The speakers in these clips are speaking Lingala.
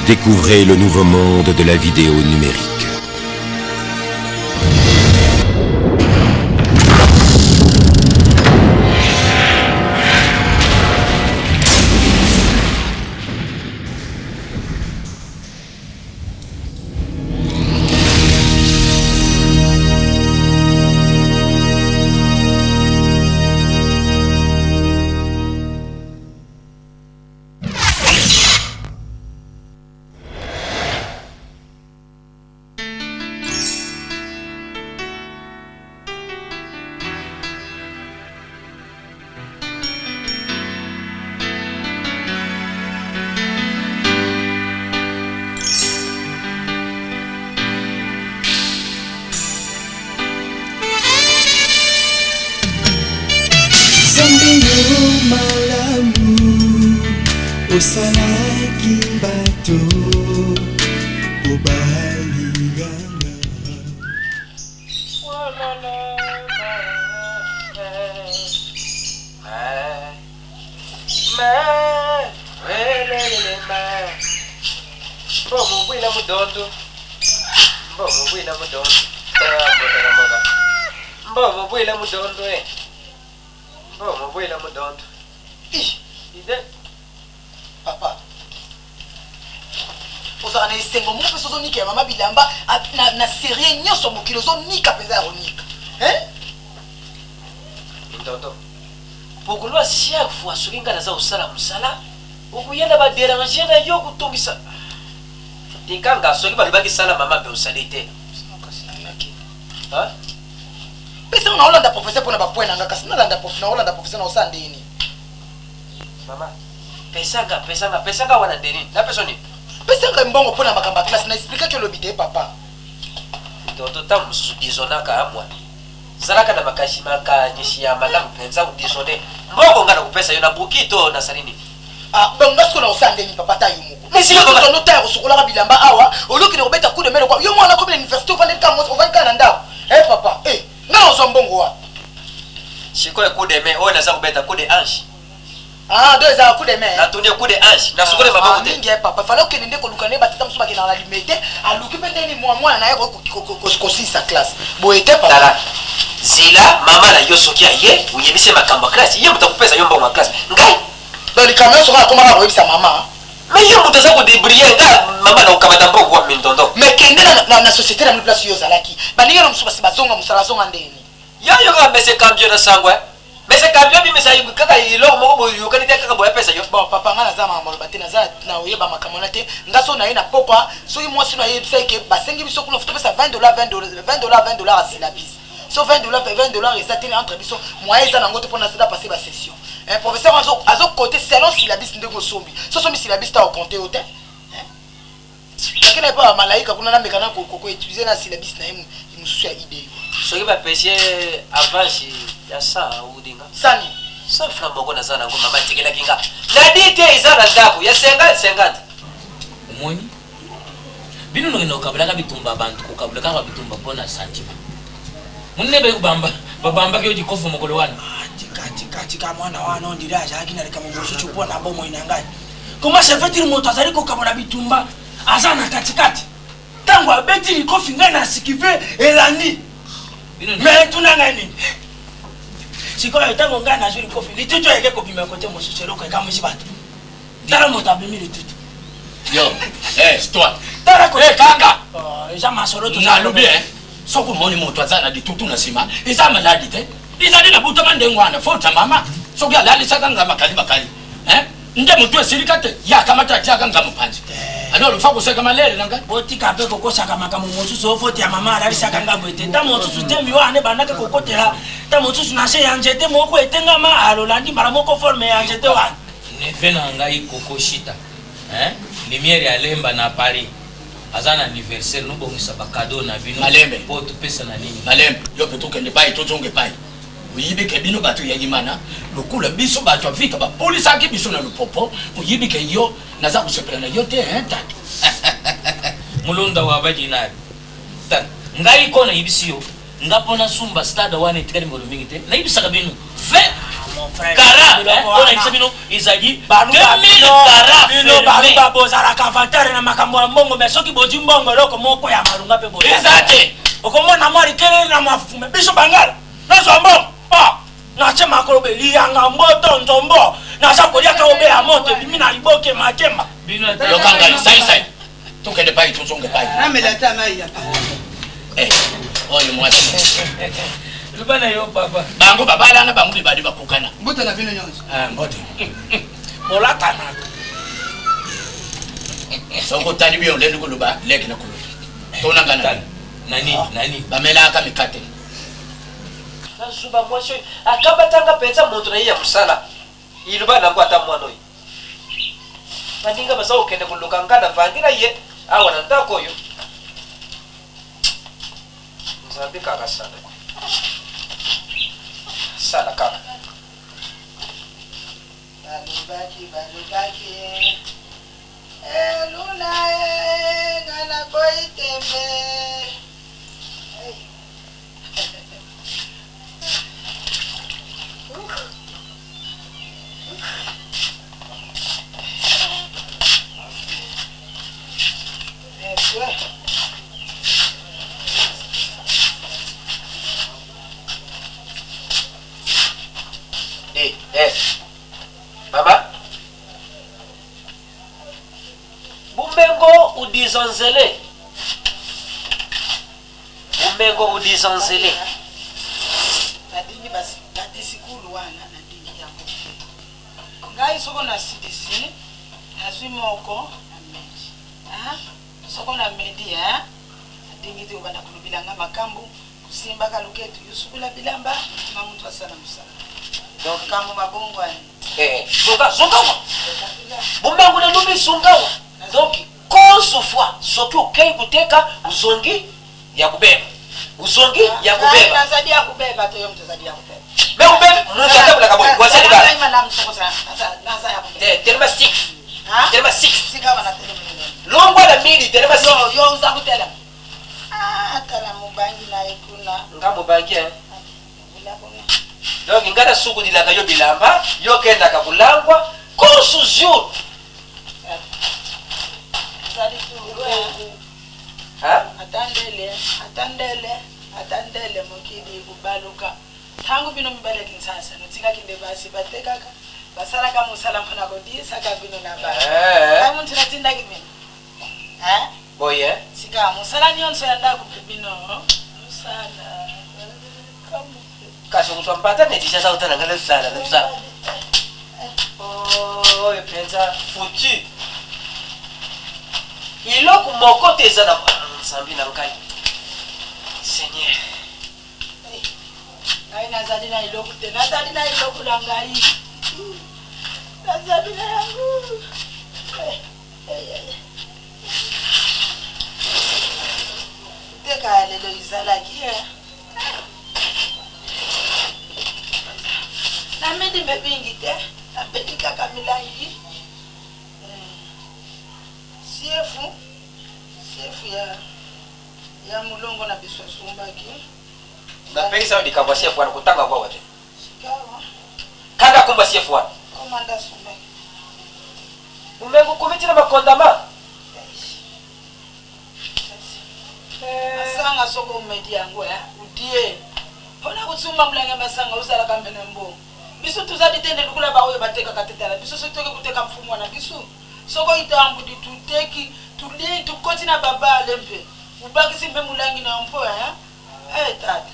Découvrez le nouveau monde de la vidéo numérique. Nzambe yo malamu osalaki bato po balingana. Mbo mudondo mbo mubwila mudondo mboka mbo mubwila mudondo e mbo mubwila mudondo ide papa ozalaka na esengo moko mpe ozonika ya mama bilamba na, na serie nyonso mokili ozonika mpenza ya konika Ndondo pokolo chaque fois soki ngai naza kosala mosala okoya na baderange na yo kotongisa tikanga soki balobaki sala mama mpe osali te. Pesa nga naolanda professeur pona ba point nanga kasi nalanda prof naolanda professeur na osala ndenge nini? Mama pesanga pesanga pesanga wana nde nini napesa nini? Pesa nga mbongo pona makambo ya classe na explikaki olobi te papa. Ndoto ntango mosusu disonaka amwa zalaka na makasi makanisi ya malamu mpenza odisone mbongo nga nakopesa yo na buki to nasali nini? Ah, donc nga sikoyo nakosala ndenge nini papa ata yo moko Mais sikoyo papa- tono ta ya kosokolaka bilamba awa olokende kobeta coup de main lokwa yo mwana komi na université ofandeli kaka mwasi ovandi kaka na ndako eh papa eh nga nakozwa mbongo wapi Sikoyo coup de main oyo naza kobeta coup de hanche. Ah, donc ezalaka coup de main. Natuni yo coup de hanche. Nasukoli maboko Ah, te. mingi eh papa fallait okende nde koluka nde batata mosusu bakendaka na limete aluki mpe ndeni mwa mwana na ye akoki kosilisa classe boye te papa Tala zela mama na yo soki aye oyebisi ye makambo ya classe ye moto akopesa yo mbongo ya classe ngai Donc likambo nyonso kaka akoma kaka koyebisa mama. Mais yo moto aza ko debrouiller nga mama na kokamata mbongo wa mindondo. Mais kende na, na, na société na bino place yo ozalaki. Baninga na mosusu basi bazonga mosala azonga ndenge nini? Yo yo kaka mese cambio na sango eh. Mese cambio bimisa kaka eloko moko boye oyokani te kaka boye apesa yo. Bon papa nga naza makambo aloba te naza na oyeba makambo wana te nga soki naye na pokwa soki mwasi no ayebisa ye ke basengi biso kuna topesa 20 dollars 20 dollars 20 dollars 20 dollars ya syllabus so 20 dollars 20 dollars eza te entre biso moyen eza nango te mpo na passer ba session eh, professeur azo azo coter selon syllabus ndenge osombi so osombi syllabus ta ocompte yo te eh? nakenda epa ba malaika kuna nameka na ko utiliser na syllabus na ye mosusu ya ide soki bapesi ye avance ya 100 udinga sani 100 franc moko naza nango mama atikelaki nga nadi te eza na ndako ya 50 50 omoni Bino nokende kokabolaka bitumba bantu kokabola kaka bitumba mpo na sentiment. Munene baye kobamba babambaki yo likofi mokolo wana. Ah, tika tika tika mwana wana on dirait azalaki na likambo mosusu mpo na bomoi na ngai. Comment se fait-il moto azali kokabola bitumba aza na katikati ntango abeti likofi ngai na sikive elandi me tuna ngai nini sikoyo ntango ngai nazwi likofi litutu eke kobima kote mosusu eloko ekamwisi bato Tala moto abimi litutu. Yo, eh, toi. Tala ko. Eh, kanga. Oh, eza masolo to. Nalobi eh. Soki omoni moto aza na litutu na nsima, eza maladi te. Ezali na butama ndenge wana, faute ya mama. Soki alalisaka nga makali makali. Eh? Nde moto esilika te, ye akamata atiaka nga mopanzi. Alors, fa koseka malere na ngai. Botika mpe kokosaka makambo mosusu o faute ya mama alalisaka nga boye te. Ntango mosusu temi wana ebandaki kokotela, ntango mosusu na se ya nzete moko etengama, alolandi mbala moko forme ya nzete wana. Neveu na ngai Coco Shita hein lumière ya Lemba na Paris aza na anniversaire no bongisa ba cadeau na bino Malembe. po topesa na nini. Malembe yo pe tokende epai tozonga epai oyebi ke bino bato ya imana lokola biso bato ya vita bapolisaki biso na lupopo oyebi ke yo naza kosepela na yo te hein tata. Mulunda wa badinari tala ngai ko nayebisi yo nga po nasumba stade wana etikali mikolo mingi te nayebisaka bino 20. Mon frère, Kara, biloko oyo wana. nayebisa bino ezali Baluba 2000 bino, kara bino fermé. baluba bozalaka avantage na makambo ya mbongo me soki bozwi mbongo eloko moko ya malunga mpe boza. Eza te. Okomona mwa likelele na mwa fume biso bangala nazwa mbongo ah, natie makolo be liyanga mboto nzombo naza koliaka obe ya moto ebimi na liboke makemba Bino ata- Yoka ngai, sai sai. Tokende pai, tozonga pai. Namela ata mai ya pamba. Eh, oyo mwasi. Loba na yo papa. Bango babalana bango mibali bakokana. Mbote na bino nyonso. Ah, mbote. bolatanaka Soki otali bien olendi koloba leki na koloba. Tona nga na. Nani nani? Bamelaka mikate. Nazuba mwasi oyo akabatanga mpenza moto na ye ya mosala iloba nango ata mwana oyo baninga baza kokende koluka nga na vandi na ye awa na ndako oyo nzambe kaka sala sala kaka Balobaki balobaki eh Luna eh nga naboyi tembe hey. Eh, toi. Eh, eh. Mama Bumengo udizanzele Bumengo udizanzele Nadingi basi na disikulu wana nadingi yango te. Ngai soko nasilisi nazwi moko nameli. Ah, soko nameli hein, nadingi te obanda kolobela nga makambo kosimbaka loketu yosukola bilamba mutu na mutu asala mosala. Donc Makambo mabongwani. eh, zonga zonga wa Bumengo na lobi zonga wa donc 11 fois soki okei koteka ozongi ya kobeba ozongi ya Ngai kobeba nazali ya kobeba te yo moto ozali ya kobeba. me obebe moto atambolaka boye wazali Ngai bala malamu soko naza ya kobeba. te telema 6 Ah? telema 6 Sika wana telema. longwa na mili telema 6 Yo yo uza kutelema. Ah, tala mobangi na ye kuna. nga mobangi eh. Bila kuna. Donc nga nasukulilaka yo bilamba yo okendaka kolangwa konsu jour Ezali tulu, eh. Hein? Ata ndele, ata ndele, ata ndele mokili kobaluka. Ntango bino mibali ya Kinshasa notikaki nde basi batekaka, basalaka mosala mpo na kodiisaka bino na bana. Eh. Ngai muntu natindaki bino. Hein? Boye Sika mosala nyonso ya ndako mpe bino mosala. kasi okozwa mbata na Kinshasa otala nga nasala nasala oyo mpenza foutu eloko moko te eza na nzambe na ngai seigneur Ngai nazali na eloko te, nazali na eloko na ngai. Nazali na yango. Eh, eh, eh. Teka ya lelo ezalaki eh. Nameli mpe mingi te, nameli kaka milangi. Eh, Siefu, siefu ya ya molongo na biso asumbaki. Napekisa yo likambo ya chef wana kotanga yango awa te. Sikawa. Kaka kombo ya chef wana. Komanda asumbaki. Mumengo okomi ti na makondama. Masanga soki omedi yango eh, udie mpona kosumba molangi ya masanga ozalaka mpe na mbongo. Biso tozali te nde lokola baoyo batekaka te. Tala biso soki toke koteka mfumu na biso soko itambudi tuteki tuli tukoti na babale mpe ubakisi mpe molangi na yo mpo eh, eh tata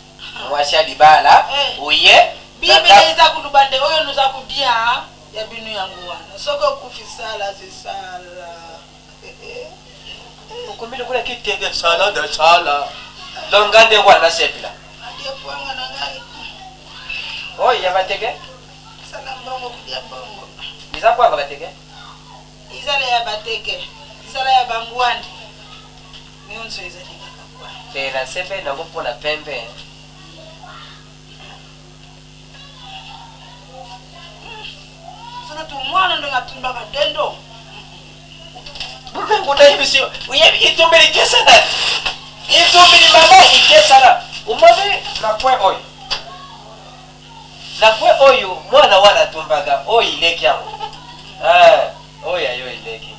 Mwasi ya libala Eh. oye Biblia eza kuluba nde oyo noza kudia ya bino yango wana soki okufi sala zesala okomi lokola kitenge sala de sala donc nga ndenge wana nasepela adie pwanga na ngai oyo ya bateke sala mbongo kudia mbongo eza kwanga bateke ezala ya bateke ezala ya bangwandi nyonso ezali kaka kwanga te nasepeli nango mpona pembe. Soki tumwana ndenge atumbaka dendo. Mumengo nayebisi yo oyebi etumbeli kesana etumbeli mama ikesana omoni na point oyo. Na kwe oyo mwana wana atumbaka oyo ileki yango. Ah, oyo ya yo ileki.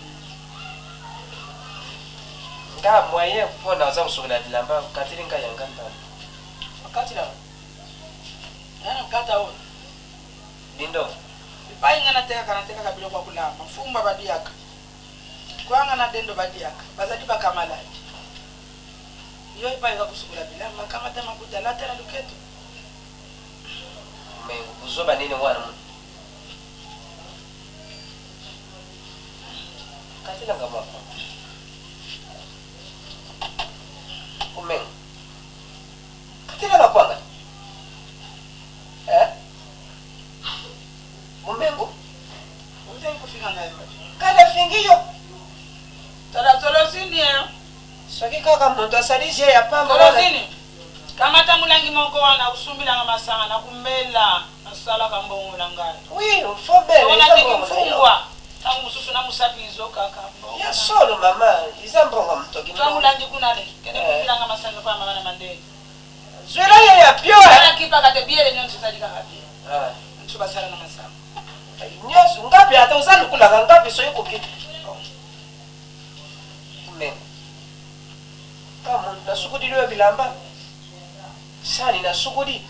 Nga moyen mpo naza kosokola bilamba kateli nga yanga ndambo. Wakati na nana kata oyo. Lindo. Epai nga natekaka natekaka biloko ya kolamba mfumba badiaka kwanga na dendo badiaka bazali bakamaladi yo epai oza kosukola bilamba kamata makuta lata na loketo. Mais buzoba nini wana mu katela nga mwa kwanga umengo katela nga kwanga eh mumengo Ozali kofinga ngai wapi? Kana fingi yo. Tala tolosini eh. Soki kaka moto asali je ya pamba wana. Tolosini. Kamata mulangi moko wana usumbelanga masanga na kumela nasalaka mbongo na ngai. Oui, faut belle. Soko nateki mfungwa tango mosusu na musapi izokaka mbongo. Ya solo mama, eza mbongo motoki. Zwa mulangi kuna le, kende kumbelanga masanga epai ya mama na mandele. Zwela ye ya pio. Nga nakipaka te biere nionso ezali kaka biere. Nso basala na masanga. Nionso ngapi ata oza lokolaka ngapi soki koki. Men. Ka muntu nasukudi lyo bilamba. Sani nasukudi.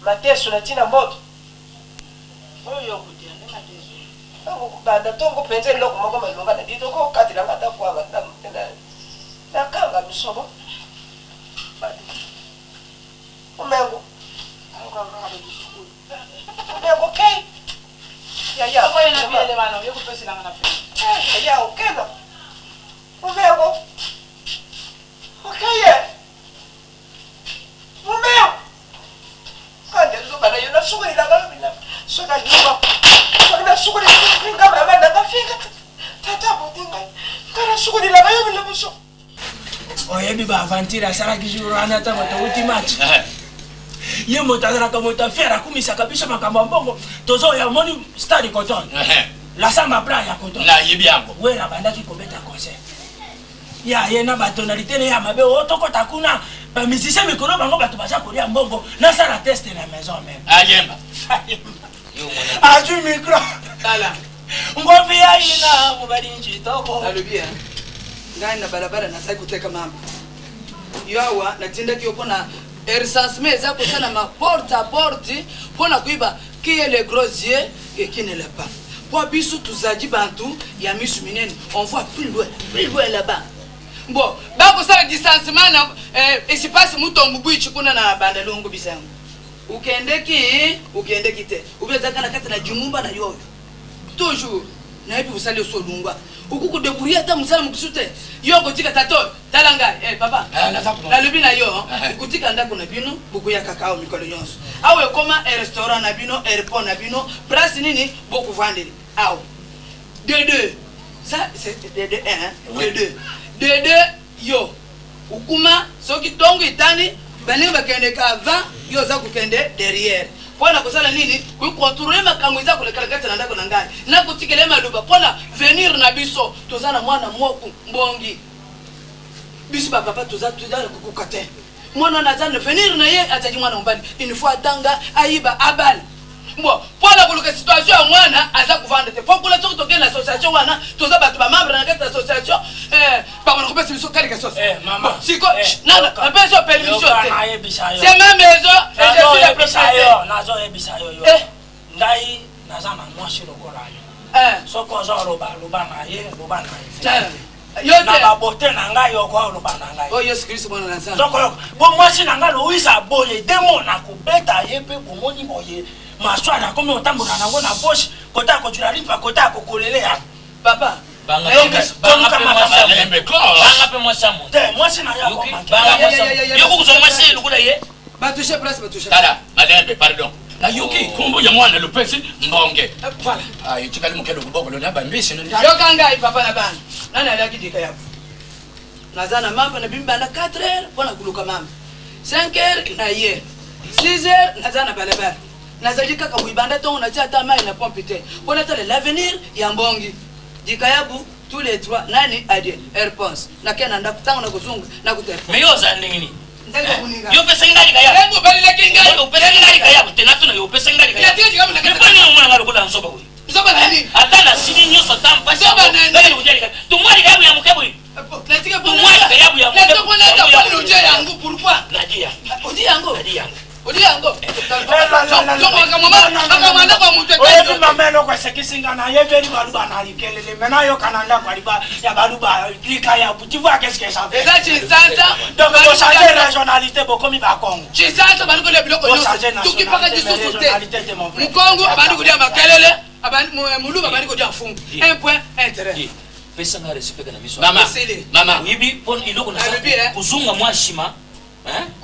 Matesu na tina moto. Oyo yo okotia nde matesu. Tango banda tongo penza eloko moko malonga na dito ko katela nga ata kwanga na na kanga misobo. Batu. Umengo. Ayoka kaka ba discours. Umengo okay. Yaya. Soko ye na biele wana oye kopeselanga na fete. Eh, yaya okena. Umengo. Okay. Umengo. Kande zoba na yo na suka ilanga yo bilanga. Soka yoba. Soka na suka finga mama na nga finga. Tata botinga. Kana suka ilanga yo bilanga so. Oyebi ba aventure asalaki jour wana ntango towuti match. Ye moto azalaka moto ya fier akumisaka biso makambo ya mbongo tozoya omoni stade coton la samba plan ya coton nayebi yango wera abandaki kobeta concert ya ye na batonalité ne ya mabe o tokota kuna bamusicien mikolo bango bato baza kolia mbongo nasala test na maison meme ayemba azwi micro Tala. Ngovi ya ina mobali ntshitoko. Nalobi hein. Ngai na balabala nazali koteka mampa. Yo awa natindaki yo mpona recensement eza kosalama porte à porte mpona koyeba qui est le gros yeux et qui ne l'est pas. Mpo biso tozali bantu ya misu minene, on voit plus loin, plus loin là-bas. Bon, bakosala distancement na eh, espace Mutombo Beach kuna na Bandalungu bisango. Ukendeki, ukendeki te. Obi ezalaka na kati na jingumba na yo oyo. Toujours nayebi kosala yo so olungwa. Okoki ko debrouiller ata mosala mosusu te. Yo okotika tata oyo, tala ngai, eh papa. Eh, naza komona. Nalobi na yo, Eh. okotika ndako na bino, bokoya kaka awa mikolo nyonso. Awa ekoma restaurant na bino, airport na bino, place nini bokovandela awa. De deux. Ça c'est de deux hein. Oui. De deux. De deux yo Ukuma soki tongo etani baninga bakendeka avant yo oza kokende derrière mpo na kosala nini kocontrole makambo eza koleka na kati na ndako na ngai nakotikela ye maloba mpo na venir na biso toza na mwana moko mbongi biso bapapa toza toza na kokoka te mwana wana aza na venir na ye azali mwana mobali une fois atanga ayiba abala bon mpo na koluka situation ya mwana aza kovanda te mpo kuna soki tokei na association wana toza bato bamembre na kati ya association eh, bakona kopesa biso quelque chose Eh, mama. siko Eh, nana yoka. napesi yo permission Yoka, te nayebisa yo. c'est ma maison et je suis le Nazoyebisa propriétaire yo, nazoyebisa yo yo. Eh. Ngai naza na mwasi lokola yo. Eh. Soki oza oloba loba na ye, loba na ye. Eh. Yo Na te. babote na ngai oko oloba na ngai. oyo yesu kristo mwana na nzambe Soki po mwasi na ngai Louise boye demo na kobeta ye mpe bomoni boye maswari akomi kotambola nango na poche kota akozwila lipa kota akokolele ya papa Banga Donc, pe mwasi- banga pe mwasi ya Malembe moto. ko. Banga pe mwasi ya moto. te mwasi na ye Yoki, akomaki banga Ya, mwasi ya, ya ya, ya, moto. Yo kokozwa mwasi lokola ye. batouche place batouche Tala, malembe pardon. Nayoki kombo ya mwana lopesi mbonge. voilà Ah, etikali moke loboko na bambisi na ndako. yoka ngai papa na bana nani aliaki dika yako naza na mamba nabimi banda 4 heures mpo na koluka mamba 5 heures na ye 6 heures naza na balabala nazali kaka boye banda ntongo natia ata mai na pompe te mpo natala l'avenir ya mbongi dikayabu tous les trois nani adie réponse nake na ndako ntango nakozonga nakuta Mais yo oza ndenge nini? Yo opesaki ngai likaya. Opesaki ngai likaya te natuna yo opesaki ngai likaya. Mais mpo nini omona ngai lokola nzoba boye? Ata nasili nyonso ata mpasi yango ngai nakotia likaya. Tumwa likayabu ya moke boye. Tumwa likayabu ya moke. Nadia. Nadia yango. Olia yango. Oyebi mama eloko esekisi nga nayebeli baluba na likelele me nayoka na ndako ya baluba likayabu tu vois qu'est-ce que ça fait Eza Tshinsansa. Donc bochange régionalité bokomi bakongo. Tshinsansa bandi kolia biloko nyonso. Tukipaka lisusu te. Mukongo abandi kolia makelele, abandi muluba abandi kolia mfungu. Un point, un trait. Pesa nga respect na miso. Mama, mama. Oyebi mpo eloko na Alobi, eh. kozonga mwa nsima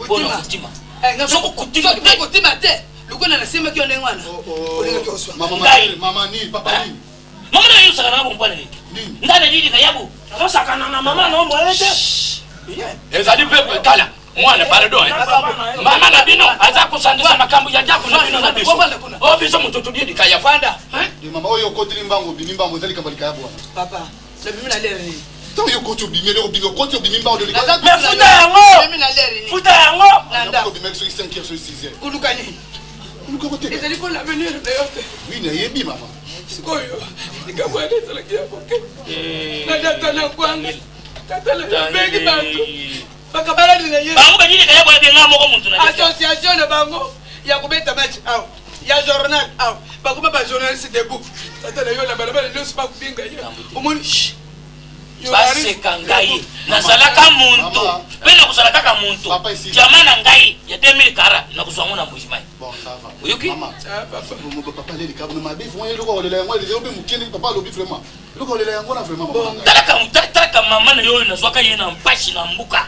mpona kotima. Soki kotima te, kotima te. Lokola nasimbaki yo ndenge wana. Olingaki oswa. Ngai. Mama nini, papa nini? Mama na yo osakana na bompana nini? Ngai nalili likayabu. Ozosakana na mama na omboye te. Ezali mpe tala mwana pardon eh. Mama na bino aza kosangisa makambo ya ndako na bino na biso. O biso moto todie likaya fanda. Ye mama oyo okoteli mbango obimi mbango eza likambo ya likaya bwana. Papa, nabimi na lere nini? Ntango yo okoti obimi eloko obimi okoti obimi mbango nde Naza Mais futa yango! Nabimi na lere nini? Futa yango! Na ndako. Obimaki soki 5 heures soki 6 heures. Koluka nini? Koluka koteka. Ezali mpo na avenir na yo te. Oui, nayebi mama. Sikoyo likambo wana ezalaki ya moke. Na tata na kwanga. Tata na bengi bato. Bakabalani na ye. Bango balili likayabu ya benga moko moto na Association na bango ya kobeta match awa. Ya journal awa. Bakoma ba journaliste debout. Tata na yo na balabala nyonso bakobinga ye. Omoni shh. Baseka ngai nazalaka muntu mpe nakozala kaka muntu diama na ngai ya 2000 kara nakozwa yango na mbujimai Bon, ça va. Oyoki? Mama. Papa leli kabu mabe vraiment eloko kolela yango eloko mpe moke ndenge papa alobi vraiment. Eloko kolela yango na vraiment mama. Talaka talaka mama na yo oyo nazwaka ye na mpasi na mbuka.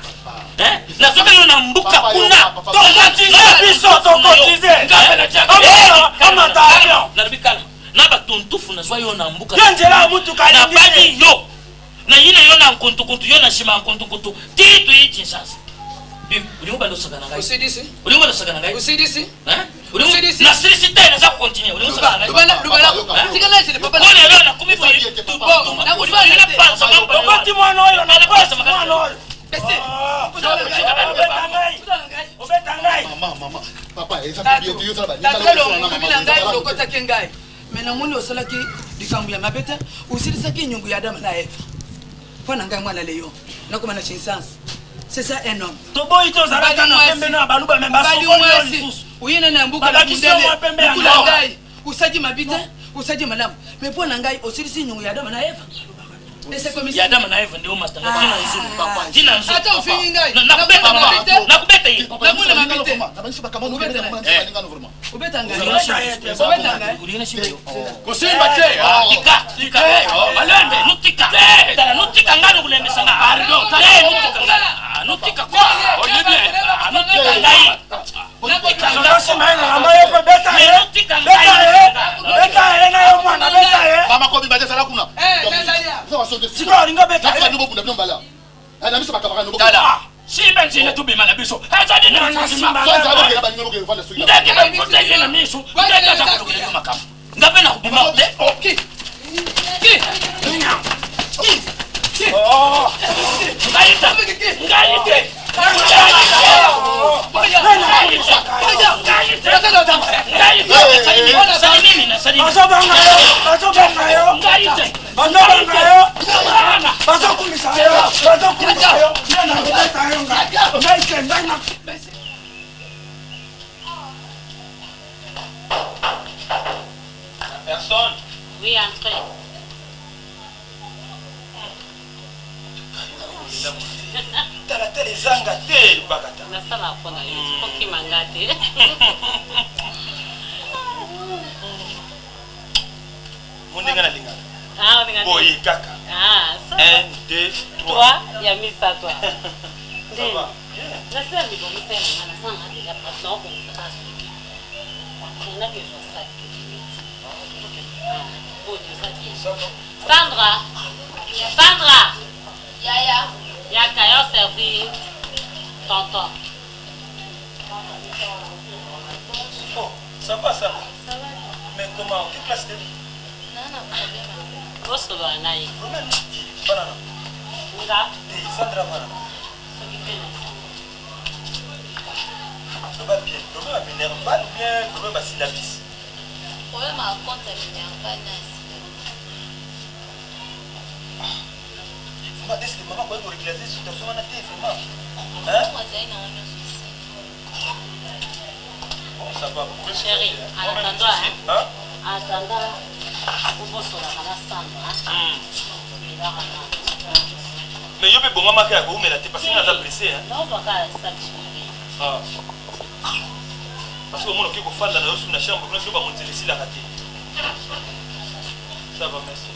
Hein? Nazwaka yo na mbuka kuna. Tokotize biso, tokotize. Amata avion. Nalobi calme. Na batontufu nazwa yo na mbuka. Yo nzela ya mutuka alingi te. Nabali yo. Nayina yo na nkuntukuntu yo na nsima ya nkuntukuntu ti toye Kinshasa. Olingi obanda osaka na ngai. Osilisi? Olingi obanda osaka na ngai. Osilisi? Hein? Olingi nasilisi te naza kocontinue. Olingi osaka na ngai. Lubana lubana. Tika na jele papa. Oyo lelo nakomi boye. Okoti mwana oyo na pasi mwana oyo. Obeta ngai. Mama, mama. Papa, eza bien te yo sala ba. Tata lobi na ngai olokotaki ngai. Me namoni osalaki likambo ya mabe te, osilisaki nyongo ya Adama na Eva. Mpo na ngai mwana Leon, nakoma na Kinshasa. C'est ça un homme. Toboyi tozalaka na pembe na baluba me basokoli yo lisusu. Oye na na mboka na Balakisi yo mundele. mwa pembe ya Mokula ndako. ngai, osali mabe te, osali malamu. Mais mpo na ngai osilisi nyongo ya Adama na Eva. Et c'est comme Ya Adama na Eva nde omasta nga tina nzulu papa. Tina nzulu. Ata ofingi ngai. Nakubeta Nakobeta mabe te. nakubeta ye. Namona mabe te. Obeta ngai. Obeta ngai. Kosimba te. Tika, tika. Malembe, nutika. Tala nutika ngai nokulembisa nga. Pardon. Te nutika ngai. Ah, Nutika kwa. Ah, Nutika ngai. Nutika ngai. Tozosima ye na mama yo mpe beta ye. Nutika Beta ngai. ye. Beta ye na yo mwana beta ye. Mama kobi bate sala kuna. Eh, nazali awa. Sikoyo olingi obeta ye. Nafuka nobo bunda bino mbala. Na biso bakabaka nobo. Tala. Simba nzela tobima na biso. Ezali na nsima. Soki bokela baninga bokela vanda soki. Ndenge bakuta ye na miso. Ndenge aza kolokela yo makambo. Nga mpe nakobima te. Ki. Ki. Ki. Ngai te. Ngai te. Bazobanga yo, bazobanga yo. Bazobanga yo. Bazokumisa yo, bazokumisa yo. Nde nakobeta yo ngai. Ngai te, ngai na Personne. Oui, entrez. Tala tala ezanga te elobaka ta. Nasala mpo na yo, okima nga te. Mo ndenge nalingaka. Ah, olinga nini? Boye kaka. Ah, ça va. 1 2 3. 3 ya misato. Ça va. Nasila mibongisa ya nga nasala nga deja prête naobongisa kaka soki nakendaki ezwa sac boni oza bien Sandra Sandra Yaya. Yaka yo servir tonton. Oh, ça va Sandra? Mais comment? Quelle classe t'es? Nana problème. Osolola na ye. Problème? Banana. Nga. Te, Sandra banana. Soki mpe na Problème ya minerval ou bien problème ya syllabus? Problème ya compte ya minerval na ya syllabus. Ah. Vraiment, est-ce que maman akoki ko régulariser situation wana te vraiment? Hein? Mbongo azali na ngo nyonso esili. Bon, ça va. Vous pouvez Chérie, en attendant, hein? Hein? En attendant, obosolaka na Sandra. Melaka na. Mais yo pe bongamaka ya koumela te parce que nga naza pressé hein. Naozwa kaka sac chérie. Ah. Parce que omona okoki kofanda na yo su na chambre kuna soki bamonzela esilaka te. Ça va, merci.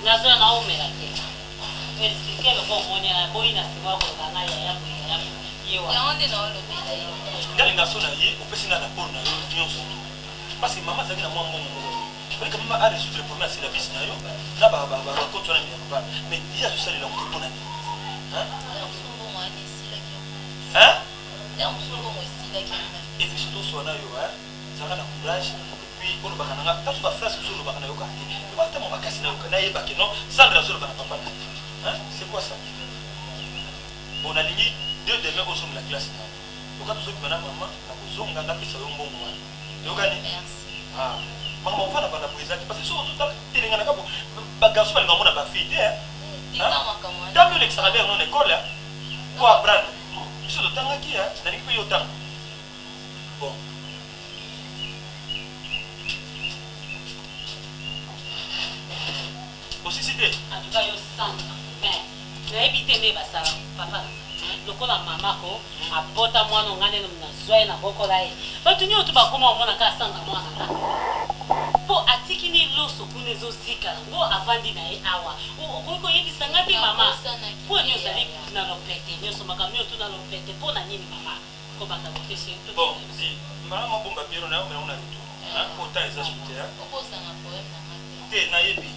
Nazoya naomela te. Explique loko omoni aboyi na sima koloba nga yaya boye yaya boye ye wana. Yango nde naolobela ye. Nga linga so na ye opesi nga rapport na yo nyonso tout. Parce que mama azalaki na mwa mbongo moko boye. Fallait quand même a résoudre problème ya syllabus na yo na ba ba ba compte wana minerval. Mais ye azosalela yango te mpo na nini? Hein? Hein? Et puis surtout oswana yo hein? Zalaka na courage et puis olobaka na nga tango ba phrase mosusu olobaka nayokaka te. Loba ata mwa makasi nayoka nayeba que non Sandra azoloba na papa na ye. Hein? C'est quoi ça? Bon nalingi dès demain ozongela classe na yo. Loka tozobima na mama nakozonga napesa yo mbongo wana. Toyokani? Ah, makambo ya kovanda vanda boye eza te parce que soki ozotala telengana kaka ba garçon balinga komona ba fille te hein. Tango olekisaka l'heure no na école hein, pour apprendre. Biso totangaki hein, nalingi mpe yo otanga. Bon. Osisi te? En tout cas yo Sandra mais nayebi te nde basala papa na lokola mama ko abota mwana nga nde nazwa ye nabokola ye bato nyonso to bakoma komona kaka Sandra mwana nga po atiki ni loso kuna ezozika yango avandi na ye awa okoki koyebisa nga te mama mpo nini ozali na lopete nyonso makambo nyonso to na lopete mpo na nini mama kobanda botese bon di mama mabomba biro na yo mena na retour hein po temps eza sute hein obosana poème na nga te nayebi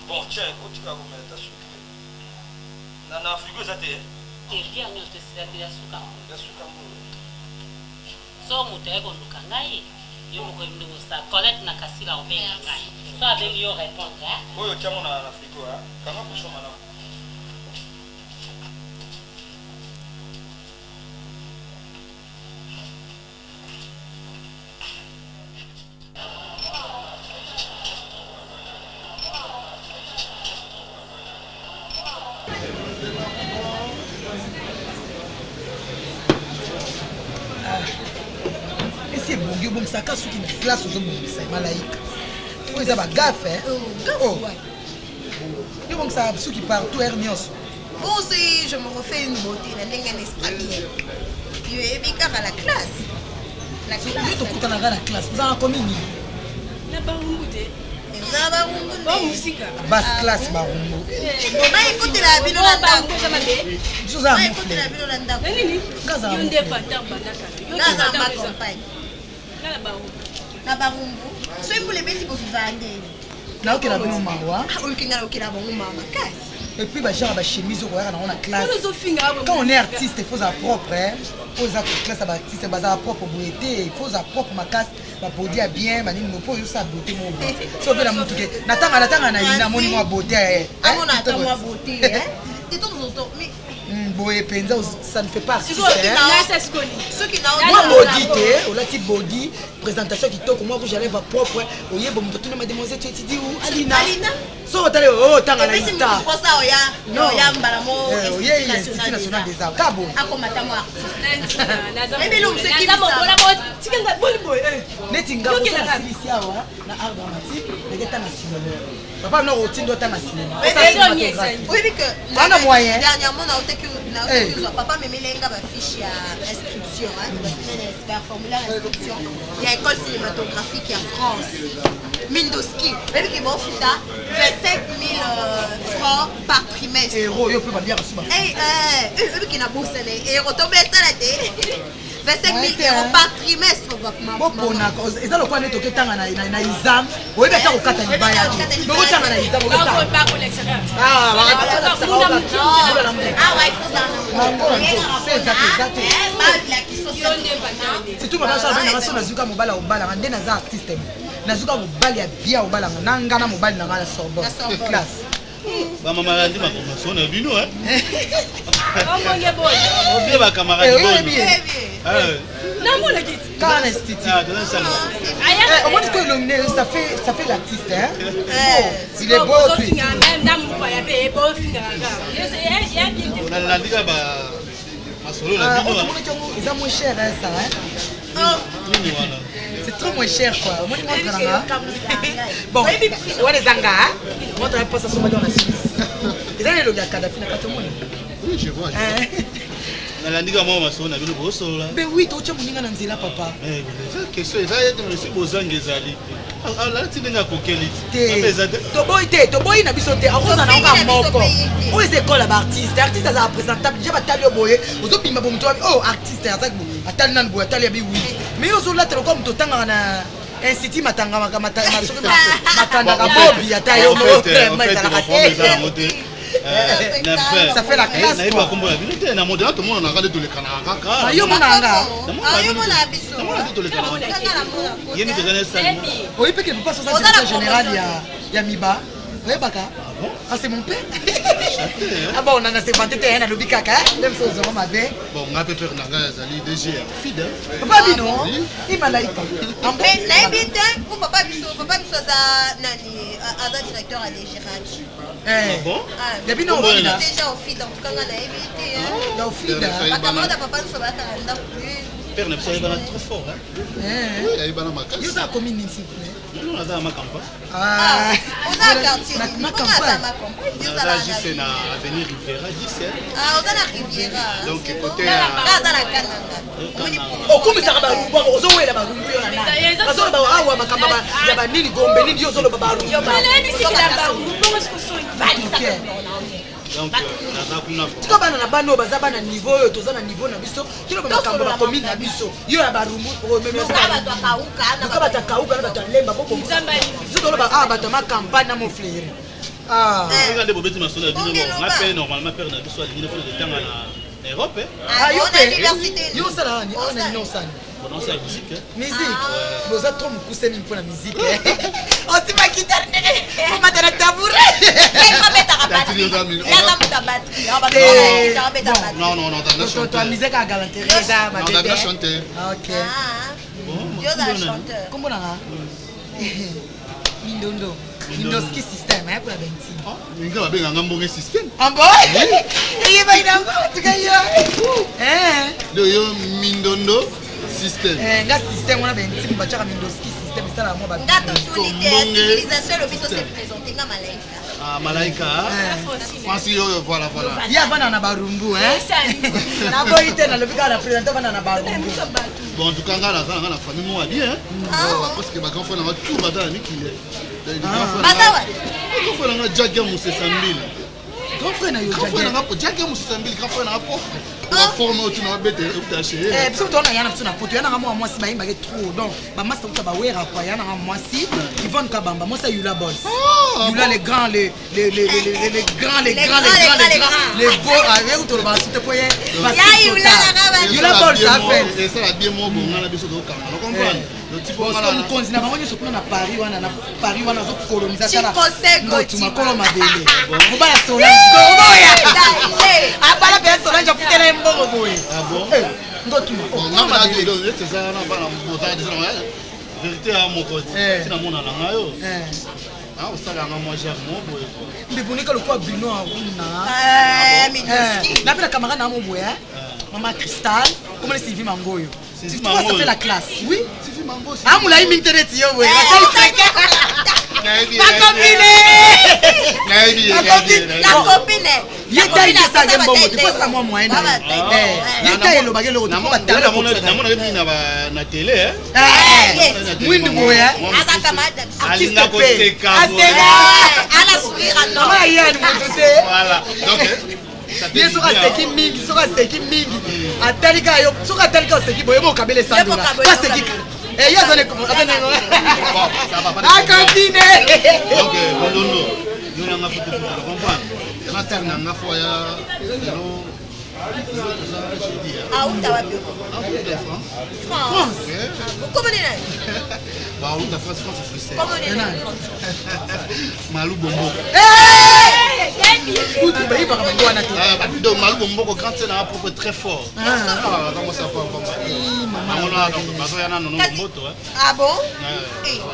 bon tiens otika komela ta suki na na frigo eza te te bière nyonso esila te ya suka ya suka ngo so moto aye koluka ngai yo moko yebi ndenge osala colette na kasila obenga ngai so abengi yo répondre oyo tiango na na frigo kanga bouchon malamu. Esi ebongi obongisaka suki na classe ozobongisa malaika oyo eza bagafe oh. Yo obongisaka suki partout heure nyonso. Bon si je me refais une beauté na ndenge n'est pas bien. Yo yebi kaka la classe. La classe. Yo tokutanaka na classe. Ozalaka commune nini? Na barumbu te. Eza barumbu nde. Ba musika. Basse classe barumbu. Ba ekotela bino na ndako. Biso za Ba ekotela bino na ndako. Na nini? Ngaza. Yo nde fanta bandaka. Yo na ba campagne. Na barumbu. Na barumbu. Soki mbula ebeti bozozala ndenge. Nayokela bino mawa. Oyoki nga nayokela bango mawa makasi. Et puis ba genre ba chemise okoyaka nango na classe. Quand on est artiste, il faut ça propre hein. Oza classe ba artiste bazala propre boye te, il faut ça propre makasi, ba body ya bien, ba nini po yo sa beauté mo. So pe na mutu ke natanga natanga na ina moni mwa beauté eh. Amona ata mwa beauté hein. De temps en temps mais boye penza ça ne fait pas artiste. Soki na mwa body te, olati body présentation kitoko mwa rouge à lèvres propre oyeba moto atuna mademoiselle tu étudie où alina alina so otali o otanga na ista posa oya oya mbala mo oye institut national des arts kabo akoma ta mo artiste neti nga osilisi awa na art dramatique nake tanga cinéma papa noko otindi otanga cinéma oyebi que wana moyen dernièrement naotaki ozwa papa memelenga bafiche ya inscription ba formulaire inscription ya école cinématographique ya France Mindoski oyebi ke baofuta 25 000 francs par trimestre euro yo mpe babiaka suba oyebi ke nabosana euro tobesala te 25 000 euros par trimestre boponaka eza lokola nde toketanga na izam oyebi ata kokata libaya te bokotanga na izam surtout mama so abengaka so nazuka mobali obalanga nde naza artiste nazuka mobali ya bien obalanga na nga na mobali na nga na sorbonne classe bamama yandi makambo na bino. Omonge boye. Obie ba camarade. Eh, oyebi ye. Namonaki ti. Kaka na institut. Ah, toza sala. Eh, omoni sikoyo elongi ne ça fait ça fait l'artiste hein. Bon, il est beau puis. Bofinga même na mopaya mpe bofingaka kaka. Nalandika ba masolo na Ah, bino. omonaki yango eza moins cher hein, ça hein. Nini wana? C'est trop moins cher quoi. Omoni montre na nga. Bon, wana eza nga. hein. Montre ya posa sombaki wana Suisse. Eza na elongi ya Kadhafi na kati omoni. Oui, je vois. je vois. Nalandika mwa masolo na bino bosolola. Ben oui, totya moninga na nzela papa. Eh, eza question eza ete esi bozangi ezali. Alati ndenge akokeli ti. Te. Mabe eza te. Toboyi te, toboyi na biso te. Akozala na kaka moko. Oyo eza école ya baartiste. Artiste azala présentable. Déjà batali yo boye, ozobima bo moto wabi, oh artiste azaki boye. Atali nanu boye, atali abi oui. Mais yo ozolata lokola moto otangaka na institut matangamaka soki makandaka bobi ata yo moko vraiment ezalaka te. Ça fait la classe, nayeba quoi. kombo na bino te na modela tomonanaka nde tolekanaka kaka Ah, yo monaka nga. Yo mona biso. Ye nde toza na esali. oyebi mpe ke papa soza Oza na directeur général promotion. ya miba oyebaka ah c'est mon père ah bon nana se vante te nalobi kaka nde biso ozonga mabe. Bon, nga mpe père na ngai azali DG ya FID. Papa bino imalaika. Mais nayebi te po papa biso papa biso aza nani, aza directeur ya DGRAD. Eh. Bon? Ya bino Ah, ofida. déjà ofida en tout cas nga nayebi te. Ya ofida. Bacamarade ya papa biso bayaka na ndako. Père na biso ayebana trop fort. Hein? Ayebana makasi. Yo oza commune nini, s'il vous plaît? Non, naza na makampa. Ah. Oza na quartier nini? Ma Mpo nga aza Makampa. Naza juste na avenue Riviera 10. Hein? Ah, oza na Riviera. Donc côté Nga aza na Kananga. Okumisaka barumbu yango, ozowela barumbu yo na nani? Bazoloba awa makambo ya banini, gombe nini, yo ozoloba barumbu. Donc naza kuna. Tika bana na bana oyo baza bana niveau oyo toza na niveau na biso, toloba makambo ya bacommune na biso. Yo ya barumbu, Luka bato ya Kauka na luka bato ya Kauka na bato ya Lemba. Biso toloba awa bato ya Macampagne na Moflere. Nga nde bobeti masolo ya bino. Bon, nga mpe normalement père na biso alingi nafona kotanga na Europe. Eh. Ah, yo mpe yo osala nani awa na nini osani? Bon, nasala musique. Eh. Musique, boza trop mokuse mingi mpona musique. Osima guitare ndenge omata na tabouret. Abetaka batterie. Aza moto ya batterie. Ah, bato wana abeta batterie. Non, non, non, t'as chanté. Toamise kaka galanterie eza Non, t'as bien chanté. Ok. Yo oza chanteur. Kombo nanga Mindondo, Mindoski système mpona bentine. Minga babenganga mbonge système. Ah bon, eyebaki nango tuka yo. Nde yo Mindondo système. Nga système wana bentime batiaka Mindoski système esalaka mwa. Nga totuni te civilisation elobi to se présente. Nga Malaika. Ah, Malaika. Francis oyo, voilà, voilà. Ye avanda na Barumbu. Naboyi te, nalobi kaka na présente avanda na Barumbu. Bon, en tout cas nga naza nanga na famille moko ya bien, parce que bagrand frère nanga tout baza na mikili. Baza wapi? Grand frère nanga Jack ya Mosesa Mbila. Grand frère na yo? Grand frère nanga Jack ya Mosesa Mbila, grand frère nanga propre. Baforme oyo tuna babete euta chez Eh, biso tona ya na biso na poto ya nanga mwa mwasi bayimbaki trop, donc bamasta kuta bawera kwa ya nanga mwasi Yvonne Kabamba, mwasi ya Yula Bols, Yula les grands, les grands, les grands, les grands, les grands, les beaux avec toloba sute po ye. Ya Yula nanga ba- Yula Bols afet. Esala bien moko bonga na biso tokokanga na comprendre. Mokonzi na bango nyonso kuna na Paris wana, na Paris wana azokoloniza. Chikoseko. Makolo mabele, mobala Solange oboya abala mpe Solange afutela ye mbongo boye. Ngotuma. Neti eza wana bana bozala deja na Vérité ya moko ti namona na ngai oyo osala yanga mwa genre mo boye. Mbebonika lokola Bruno Aruna. Mindoski. Na mpe na camarade na mo boye, mama Cristal komona Sylvie Mangoyo. Sylvie Tu vois, ça Mangoyo. fait la classe, oui. Amolai mingi te neti yo boye. Bakopine. La copine. Ye tai esage mbongo te, posaka mwa moyen na ye. Ye tai elobaki eloko te po batala. Namona mingi na télé. Mwindu boye. Aza camarade na biso. Alinga koseka. Aseka. Ala sourire Mama alors. ye ani moto te. Voilà, donc Ye soki aseki mingi, soki aseki mingi, atali kaka yo. Soki atali kaka oseki boye, bokabela esandola po aseki. Ye aza akopine. Donc Bondondo, yo nanga faut tokutana, comprendre. Natere nanga fo ya lelo jeudi. Auta wapi? Auta France. France. Komoni nani? Bauta France, France Bruxelles. Komoni nani? Malu Bombo. Kutu bayibaka bango wana te. Donc Malu. Bomboko grand sœur na propre très fort. Ah. Ah, aza mwasi ya pamba. Yango na donc bazoya nano no Momboto. Ah bon?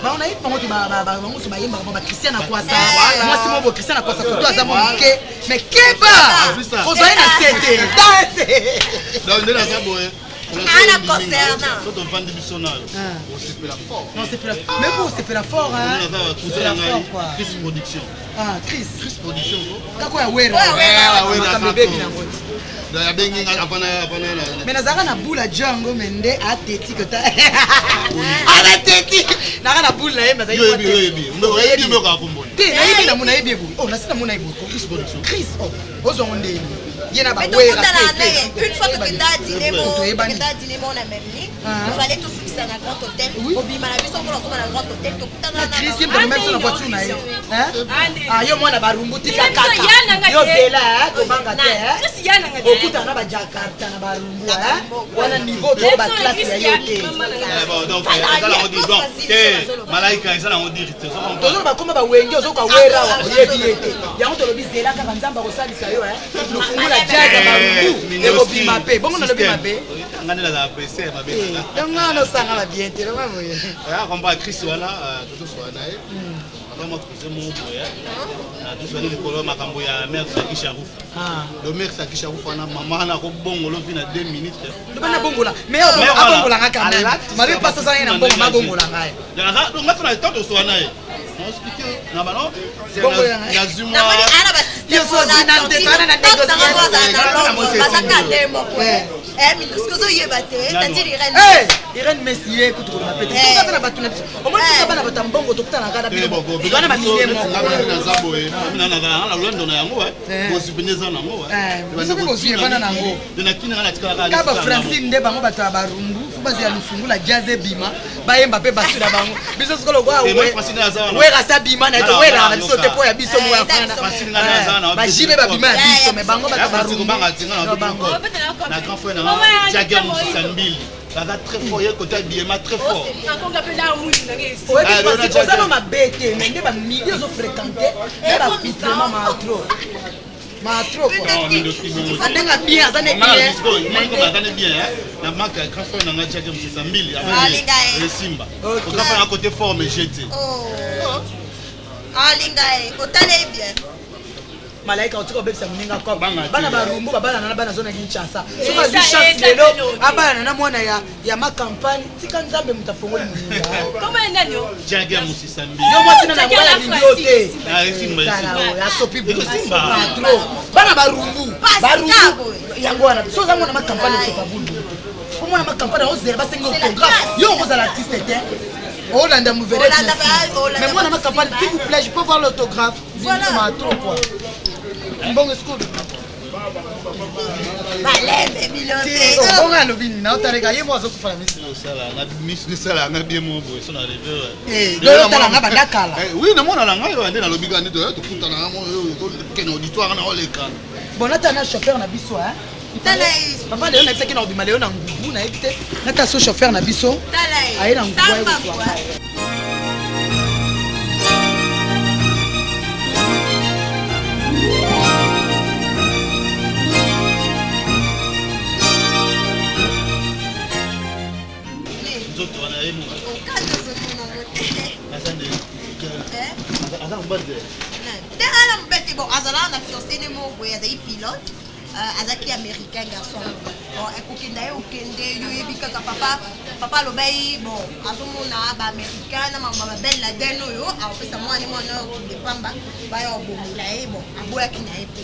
Bango nayebi bango te, bango mosusu bayembaka bango bachristien na kwasa. Voilà. Mwasi moko boye Christian na kwasa kutu aza mwa Voilà. moke mais keba Azwisa. kozwa ye na se te. Donc nde naza boye. Ah, na concernant. So tovandi biso nayo. Osepela fort. Non, osepela, mais po osepela fort hein. Naza cousin Osepela na ngai fort quoi. Chris Production. Ah, Chris. Chris Production. Kako ya Wera. Eh, Wera, Makambo ebebi nango te. Donc abengi ngai avant na avant na Mais nazalaka na boule ya Django mais nde ateti kota. Ala teti. Naka na boule na ye mais azalaki Yo yebi, mwa yo teti. yebi. Oyebi moko akomboni. Te, nayebi na mona yebi eboye. Oh, nasi na mona yebi ko. Chris Production. Chris, oh, ozongo ndeni. Ye na ba Mais Wera. tokutana te, na ye te. une fois tokenda dîner mo Toyebani. tokenda dîner mo na même ni Ah. fallait tosukisa na grand hôtel obima na biso mpona okoma na grand hôtel tokutana na Chris ye mpe amemi biso na voiture na ye. Hein? Ah, yo mwana barumbu tika Biso kaka. ya nanga Yo te. zela, hein, kobanga te, hein. Chris ya nanga te. Okutana na ba Jakarta na barumbu, hein. Wana niveau to ba classe ya yo te. Eh, bon, donc eza nango dire donc te malaika eza nango dire te tozoloba bakoma bawenge ozoka wera awa oyebi ye te yango tolobi zela kaka nzambe akosalisa yo eh. lufungula jazz ya barumbu ekobima mpe bongo nalobi mabe nga nde nazala presse mabe donc nga nosanga ba bien te loba boye comprend Chris wana tozoswaa na ye aza mwa cousin moko boye tozwani likolo ya makambo ya mare Saki Sharouf do mare Saki Sharouf wana mama wana akobongola ovi na 2 minutes loba nabongola mais abongola nga quand même mabe mpasi aza ye na mbongo mabongola ngai nga tona tant toswa na ye naexplike na bano Bongola ngai. nazwi mwa namoni ana Yo so ozwi na nde, towana na négociation. bazaka nde moko minduski ozoyeba te tantine Irene Eh, Irene Messi ye kutu koloba pe te. Toza na bato na biso. Omoni toza bana bato ya mbongo tokutanaka na bino. Wana bamilie moko. naza boye nazalanga na lolendo na yango bozwi pene eza nango biso mpe bozwi evanda nango. nakini nga natikalaka Ka ba Francine nde bango bato ya barumbu fo bazela lufungula jazz ebima bayemba mpe bato na bango biso sikoyo lokola Eh, moi, Francine aza wana. wera sa bima na ye Nala, toweraka na nala, biso te mpo ya biso moko ya fana Francine nga naza na bajibe babima ya biso me bango bato ya barumbu na grand frère nanga Jagger Moussa Mbili baza très fort ye côté habillement très fort oyebi Francine, oza no mabe te me nde bamili ozofréquente nde bacoutrement matro matro kua ndenge bien aza ne bien aza ne bien na manque ya grand frère nanga Jagger Moussa Mbili Alinga ye. esimba grand frère na côté fort mais jeté alinga ye otala ye bien malaika otika obebisa moninga kop Banga te. bana barumbu babalana na bana zona kinshasa soki Eza- azwi chance eza lelo pelo te. abalana na mwana ya makampagne tika nzambe moto afongoli moninga Jagger Moussa Mbili yo mwasi na nango bana lingi yo te Ah, esimba, Tala esimba. oyo, asopi Ekosimba. tro bana barumbu barumbu Pasika yango wana so oza mwana makampagne osopa bundu po mwana makampagne ozela basengi autographe yo okozala artiste te olanda mouveret Olanda ba- olanda mais mwana makampagne ba- s'il vous plaît je peux voir l'autographe Voilà. trop quoi mbongo esikoyo balembe bino te bongo alobi nini naotaleka ye mo azokufa na misi osala misu esala nga bien mo boye so na Eh, lelo otala nga banda kala. oui namona na ngai oyo nde nalobi kaka nde tokutana kende auditoire na oleka bon natala na chauffeur na biso hein. Tala ye. papa lelo nayebisaki na kobima lelo na ngubu nayebi te natala so chauffeur na biso tala ye aye na ngubu aye Samba kozwa kwa. ngai. nzoto wana ye mo Okanda ozomona ngo te. aza nde Eh? aza mobali te te ana mobali te bon azalaka na fiancé ne moko boye azali pilote azalaki américain garçon bon ekokenda ye okende yo oyebi kaka papa papa alobai bon azomona baaméricain na makambo ya babel laden oyo akopesa mwana mwana oyo okende pamba baya obomela ye bon aboyaki na ye mpe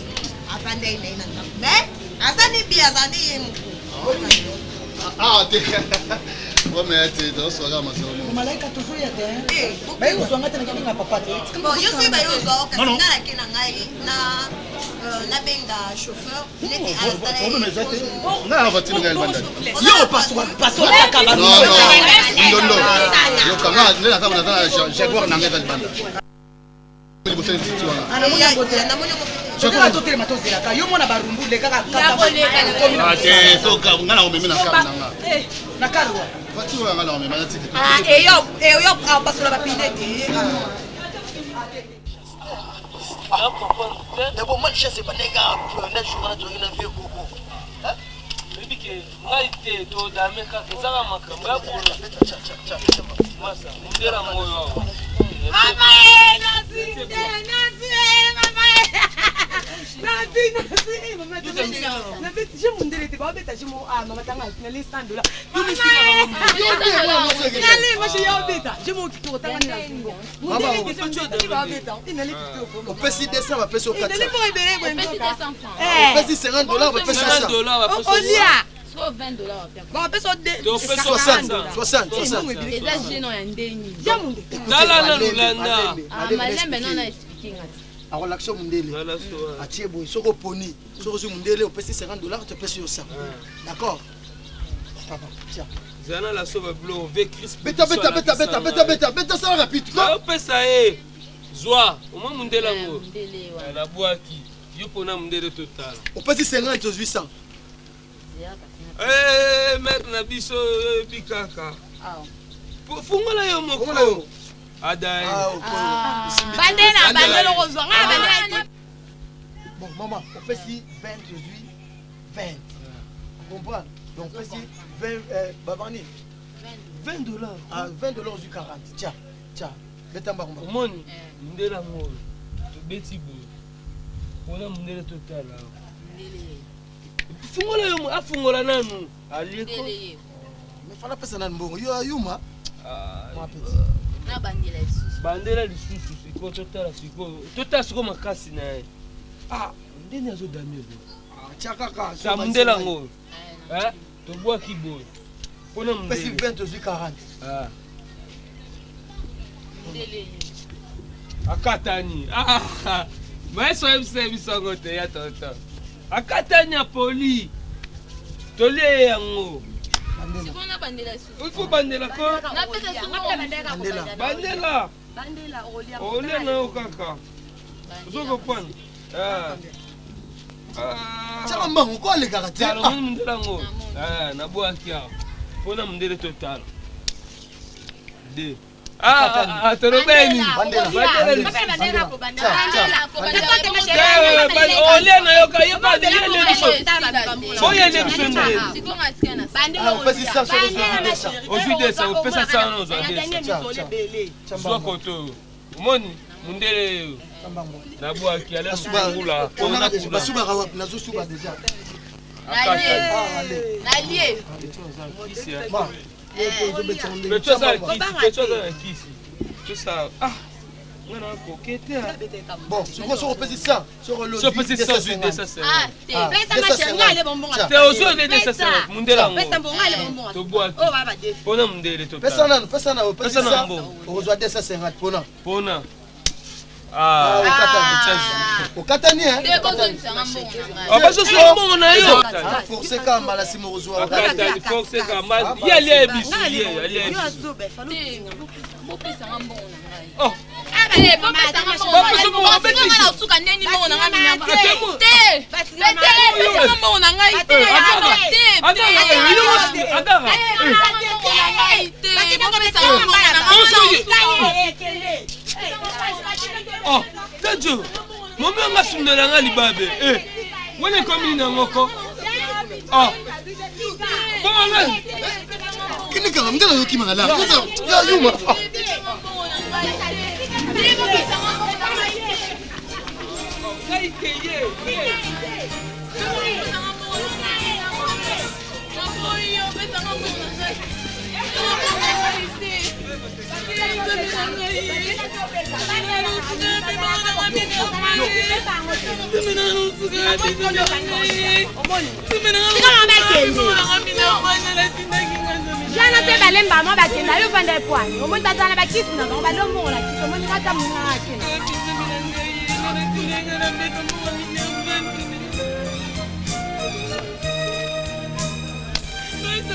avanda ye na ye na ndako mais aza ne bi aza ne ye moko ah te wamea te tozoswaka masolo malaika tozoya te baye kozwa nga te nakebenga papa te bon yo soki baye ozwa o kasi nga nake na ngai na nabenga chauffeur neti problème eza te ngai na voiture ngai libanda yo paswa kaka ndondo yoka nga nde naza naza na jaguar na ngai eza libanda liboso ya institut wana wana totelema tozelaka yo mona barumbu lekaka Ah, te soka ngai na komemi na kar na nga na kar wa voiture oyo ngai na komema na tiki eyo apasola bapine te. Na comprendre te. D'abord malchance ebandaki kaka na jour wana tozalaki na vieux koko. Oyebi ke ngai te todame kaka ezaka makambo ya bolo. Masa, mundela moyo awa. Mama eh, nazi, eh, nazi, eh, mama eh. Nazi, nazi, eh, mama, nazi, je mundele te, babeta je mo, ah, mama tanga, nali 100 dollars. Nali, ma chérie, obeta. Je mo kitoko, tanga ni nazi ngo. Mundele te, je mo babeta, inali kitoko. Opesi 200 bapesi yo Inali 400. po ebele boye Opesi nzoka. 200 francs. Eh. Opesi 50 dollars bapesi yo 100. Olia. So 20 dollars. Bapesi yo 60, 60, 60. Eza gênant ya ndeni. Tala nanu landa. Ah, malembe non na expliquer nga te. Akolakisa mundele atie boye soki oponi soki ozwi mundele opesi 50 dollars topesi yo 100 d'accord papa tia. Zana la soba biloko ve Chris. Beta beta beta beta beta beta beta sala rapide ko. Opesa ye. Zwa, omwa mundele yango. Nabwaki. Yo mpona mundele totala. Opesi 50 ozwi 100. Eh, maître na biso oyebi kaka. Fungola yo moko. Adaye. Bandela, bandela okozwa. Ngai bandela te. Bon maman, opesi 20 ozwi 20. Comprendre? Donc opesi 20 babani 20 dollars. Ah 20 dollars ozwi 40. Tia, tia. Beta mbango mbango. Omoni mundele yango oyo tobeti boye mpona mundele totala awa. Fungola yo afungola nanu alieko. Mais fala pesa nanu mbongo. Yo ayuma. Moi petit. Na bandela lisusu. Bandela lisusu sikoyo totala sikoyo totala sikoyo makasi na ye. Ah ndeni azodame boye. Tia kaka. Sa mundele yango oyo. Eh, tobwaki boye mpona Opesi mundele. 20 ozwi 40. Ah. Mundele. Akatani. Ah, mayeso oyebisa yebiso yango te ya toto. Akatani apoli. Tolie ye yango. Sikoyo na bandela lisusu. Il faut bandela ko. Napesa sikoyo. Bandela. Bandela olia. Olia na yo kaka. Ozo comprendre? Ah. Tiaka mbango ko alekaka te. Tala omoni mundele yango. Ah, nabwaki awa. Mpona mundele totala. De. Ah, ah, tolobeni. Bandela. Olia na yo ka ye pa ye nde biso. Boye nde biso nde. Sikoyo nga tika na Ah, opesi 100 soki ozwi 200. Ozwi 200, opesa 100 wana ozwa 200. Zwa koto oyo. Omoni mundele oyo. Nabwaki ale mokula. Basubaka wapi? Nazosuba déjà. Nalie. Nalie. Bon. Peto aza na kisi, peto aza na kisi. Tosa ah nga na koke te. Bon, sikoyo soki opesi 100, soki ozwi Soki opesi 100 ozwi 250. Ah, te. Pesa ma chérie, ngai ale bonbon. Te ozwi ole 250 mundele yango. Pesa mbongo, ngai ale bonbon. Tobwaki. Oh, baba defi. Mpona mundele totala. Pesa nanu, pesa nanu, opesi Pesa na 100, mbongo. okozwa 250 pona. Mpona. Ah, okatani. Okatani hein? Te bozongisanga mbongo na ngai. Ah, bazosala mbongo na yo. Ah, force kaka mbala nsima okozwa. Akatani force kaka ma ye alia ye bisu ye alia ye bisu. Te bopesanga mbongo na ngai. Oh. Te bopesanga mbongo na ngai. Bopesanga nga na suka ndeni mbongo na ngai minamba. Te. Te pesanga mbongo na ngai. Te. Te. Agara. Mbongo na ngai te. Bopesanga mbongo na ngai. Oh, Tajo, momi anga sundela nga libabe. Eh, wana ekomi nini yango ko? Oh. Bongo nga. Kini kaka mndela yokima na la. Ya yuma. Ah. Ngai te ye. Ye. Jana mpe balemba mwa bakenda yo vanda epwani omoni bazala na bakisi na bango balombongo na kisi omoni kata monga akenda.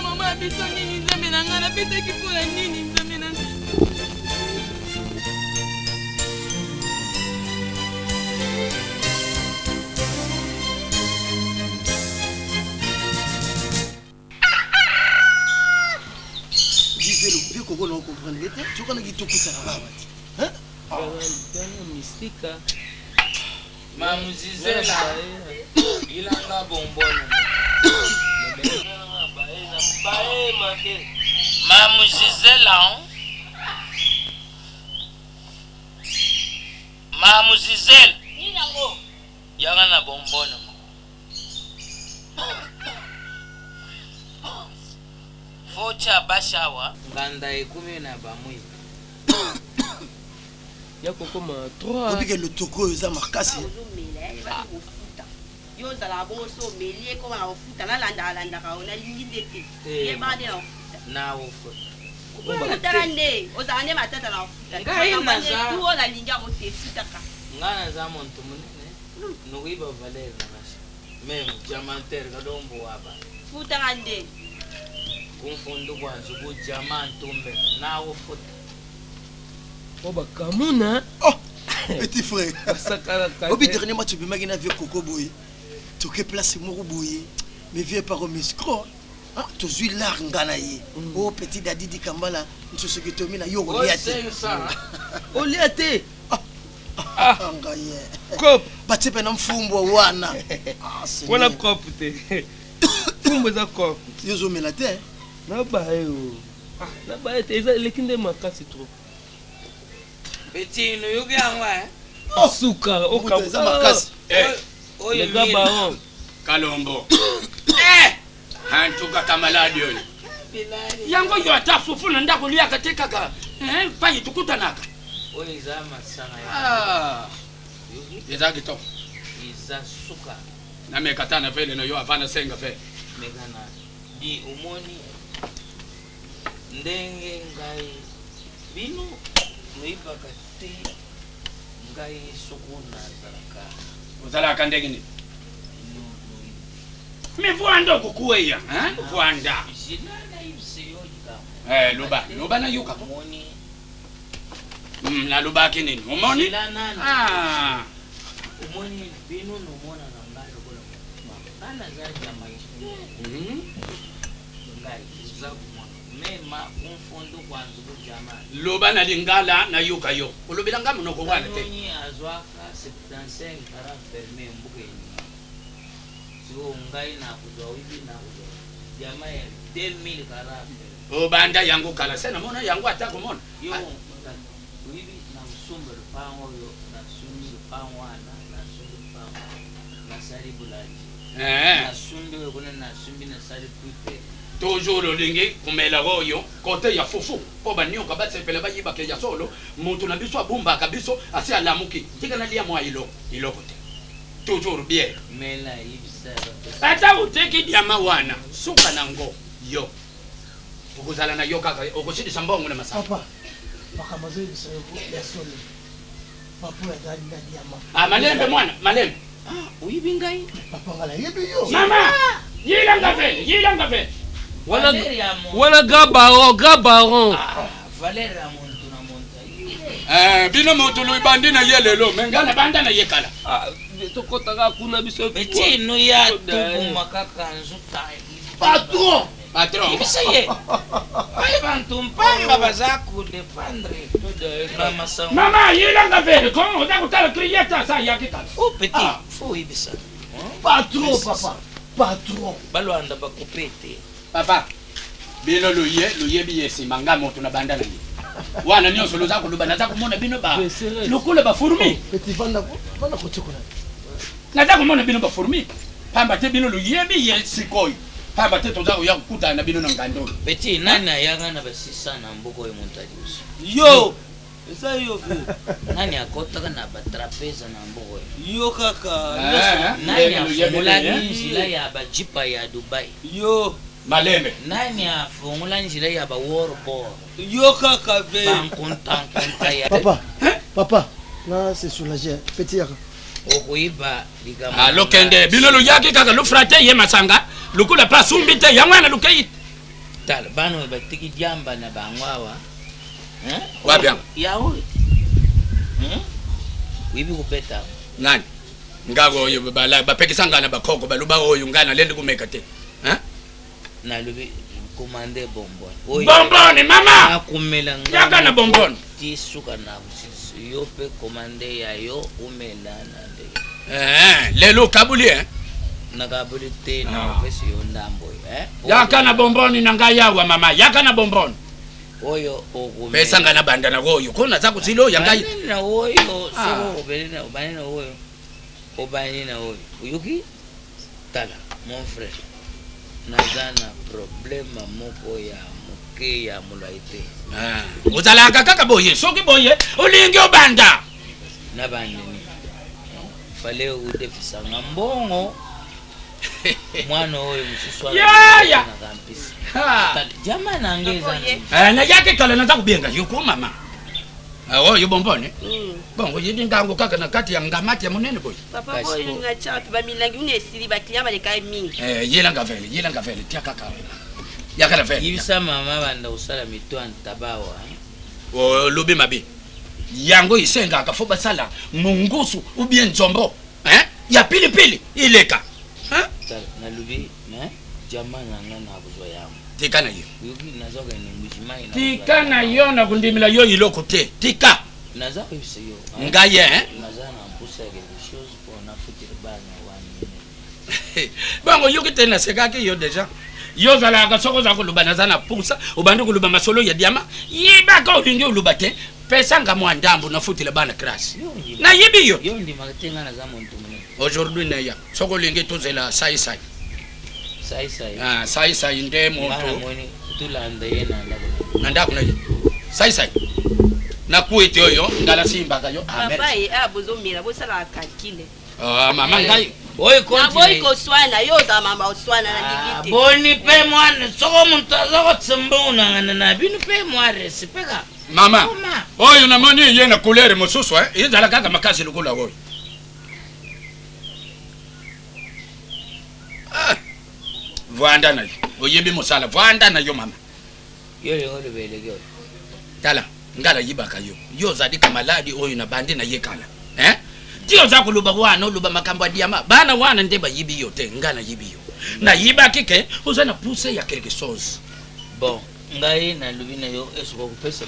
Mama ya biso nini nzambe na ngai nabetaki mpona nini nzambe na ngai. Giselo, vieux koko na comprendre te. Tokanaki tokusaka bawa te. Tala mistika. Mamuzizela ilanga bombono. Mamuzizela. Mamuzizela. Nini yango? Yanga na bombono. Focha bashawa. Nganda ekumi na bamwi. Ya kokoma 3 obike lotoko oyo eza makasi. Yo ozalaka bongo so omeli ekoma na kofuta, nalandaka yo, nalingi nde te. Eh, Yebaka nde na kofuta. Na kofuta. Futaka nde ozalaka nde matata na kofuta. Ngai naza- Tu oyo nalingi yango te, futaka. Nga naza muntu munene nokoyiba valeur na ngai meme diamantere kalombo waba. Futaka nde. Kumfundu kwanzu ku diamantumbe nakofuta. O bakamuna. Oh, petit frère. Basakalaka. Obi dernier match obimaki na vieux Koko boye. Toke place moko boye. Mais vieux par escroc. Ah, tozwi lar nga na ye. Oh petit Dadi di Kambala, nsosoki tomi na yo olia te. Olia te. Ah, ngai ye. Cop. Batie pe na mfumbwa wana. Ah, Seigneur. Wana cop te. Fumbu eza cop. Yo ozomela te. Nabaye o. Ah, nabaye te eza eleki nde makasi trop. Petit noyoki yango eh? Suka Mbuta eza makasi. Eh. Oyo Le gars baron. Kalombo. Eh! Antuka kamaladi oyo. Yango yo ata fufu na ndako oliaka te kaka eh, pai tukutanaka. Oyo eza masanga ya Ah. Eza kitoko. Eza suka. Nameka ata na vele na yo avant nasenga vele. Mekana di omoni ndenge ngai bino noyibaka te ngai soko nazalaka. Ozalaka ndenge nini? Me vwanda okokweya, hein? Vwanda. Eh, loba, loba nayoka ko. Nalobaki nini? Omoni? Zela nani? Ah. Omoni bino nomona na ngai lokola moto. Ngai naza diamant. Ngai oza komona. Mema kumfundu kwanzu kujama. Loba na lingala nayoka yo. Olobela nga monoko wana te. Kanoni azwaka 75 kara ferme mbuka enyuma. Sikoyo ngai nakozwa oyebi nakozwa diama ya 2000 kara ferme. Obanda yango kala se namona yango ata komona. Yo oyebi nakosomba lopango oyo, nasombi lopango wana, nasombi lopango nasali boulanger. Eh. Nasombi oyo kuna, nasombi nasali pipe. Toujours olingi komela oyo kote ya fufu mpo banioka basepela bayibaka ya solo moto na biso abumbaka biso asi alamuki tika nalia mwa iloko iloko te toujours bière. Mela yebisa bapesa. Ata oteki diama wana suka nango yo okozala na yo kaka okosilisa mbongo na masanga. Papa, makambo azoyebisa yo ya solo. Papa oyo azali na diama. Ah, malembe mwana malembe. Ah, oyebi ngai? Papa ngai nayebi yo. Mama yilanga vele yilanga vele. Wana wana grand baron, grand baron. Valeur ya muntu na muntu. Eh, bino moto loibandi na ye lelo me ngai nabanda na ye kala. Ah, tokotaka kuna biso. Petit noya tubuma kaka nzuta. Patron. Patron. Yebisa ye. Baye bantu mpamba baza kodefendre na masango. Mama yilanga vele ko oza kotala kriye ta sa yaki kala. Oh petit, faut oyebisa. Patron papa. Patron. Balwanda bakupe te. Papa, bino loye loyebi ye nsima nga moto na banda na ye wana nyonso loza koloba naza komona bino ba lokola bafourmi. Petit vanda vanda kotikola. Naza komona bino bafourmi pamba te bino loyebi ye sikoyo pamba te toza koya kokutana na bino na ngando oyo. Petit nani ayaka na ba 600 na mboka oyo moto ya liboso? Yo! Eza yo ve. Nani akotaka na ba trapèze na mboka oyo? Yo kaka. Nani afungolaki nzela ya ba jipa ya Dubai? Yo. Malembe. Nani afungola nzela ya ba warbor? Yo kaka ve. Bankuntankunta ya Papa, papa, na se soulager. Petit yaka. Okoyiba likambo. Ah, lokende bino loyaki kaka lofrate ye masanga lokola pa asumbi te yango wana lokei. Tala bana oyo batiki diamba na bango awa. Hein? Wapi yango? Ya oyo. Oyebi kobeta. Nani? Nga oyo bapekisa nga na bakoko baloba oyo nga nalendi komeka te. Hein? Nalobi commande bonbon. Bonbon mama. Nakomela ngai. Yaka na bonbon. Ti suka na yo pe commande ya yo omela na ndenge. Eh, lelo okaboli eh? Nakaboli te, nakopesi yo ndambo oyo. Eh? Yaka na bomboni na ngai awa mama, yaka na bomboni. Oyo okomela. Pesa ngai na banda na oyo, ko naza kosila oyo ya ngai. Banani na oyo, Ah. soko obeli na obandi na oyo, obandi na oyo. Oyoki? Tala, mon frère, naza na problème moko ya moke ya molai te. Ah, ozalaka kaka boye, soki boye olingi obanda. Na bandi nini? Fallait odefisa nga mbongo. Mwana oyo mosusu wana Yaya! na campus. Ha. Tala, Jama na ngai eza na Eh, nayaki kala naza kobenga yo ko mama. Ah, oyo bombone. Bongo yedi ndango kaka na kati ya ngamati ya monene boye. Papa boyo nga tia wapi bamilangi una esili baclient baleka ye mingi. Eh, yelanga vele, yelanga vele, tia kaka. Yaka na vele. Yebisa mama banda kosala mito ya ntaba awa. Olobi mabe. Yango esengaka fo basala mungusu ou bien nzombo, hein? Ya pilipili ileka. Hein? Tala, nalobi mais jama na nga na kozwa yango. Tika na yo. Oyoki naza kokende Mbuji-Mayi na Tika na yo na kondimela yo eloko te. Tika. Naza koyebisa yo. hein, Ngai, hein? Naza na mposa ya quelque chose mpo nafutela bana wana. Bongo yoki te nasekaki yo deja. Yo ozalaka soki oza koloba naza na pusa, obandi koloba masolo ya diama, yebaka olingi oloba te, pesanga mwa ndambo nafutela bana classe. Nayebi yo. Yo ondimaka te nga naza moto monene. Aujourd'hui naya, soki olingi tozela saisai. Saisai. Ah, saisai nde Nga moto. namoni tolanda ye na ndako. Na ndako na ye. Saisai. Na kwete oyo ngala simbaka yo. Ah, Papa merci. ye awa bozomela bosalaka calcule. Ah, mama ngai. Oyo Naboyi koswana yo ozala mama oswana nalingi te. Boni mpe mwana soko moto aza kotisa mbongo na ngana na bino mpe mwa respect ka. Mama, oyo namoni ye na couleur mosusu eh, ezala kaka makasi lokola oyo. Ah, vanda na yo, oyebi mosala, vanda na yo mama. Yo olingi oloba eleki oyo. Tala, nga nayibaka yo. Yo ozali kamaladi oyo na bandi na ye kala. Hein? Ti oza koloba wana oloba makambo ya diama. Bana wana nde bayibi yo te, nga nayibi yo. Nayibaki ke oza na pousse ya quelque chose. Bon, ngai nalobi na yo esoka kopesa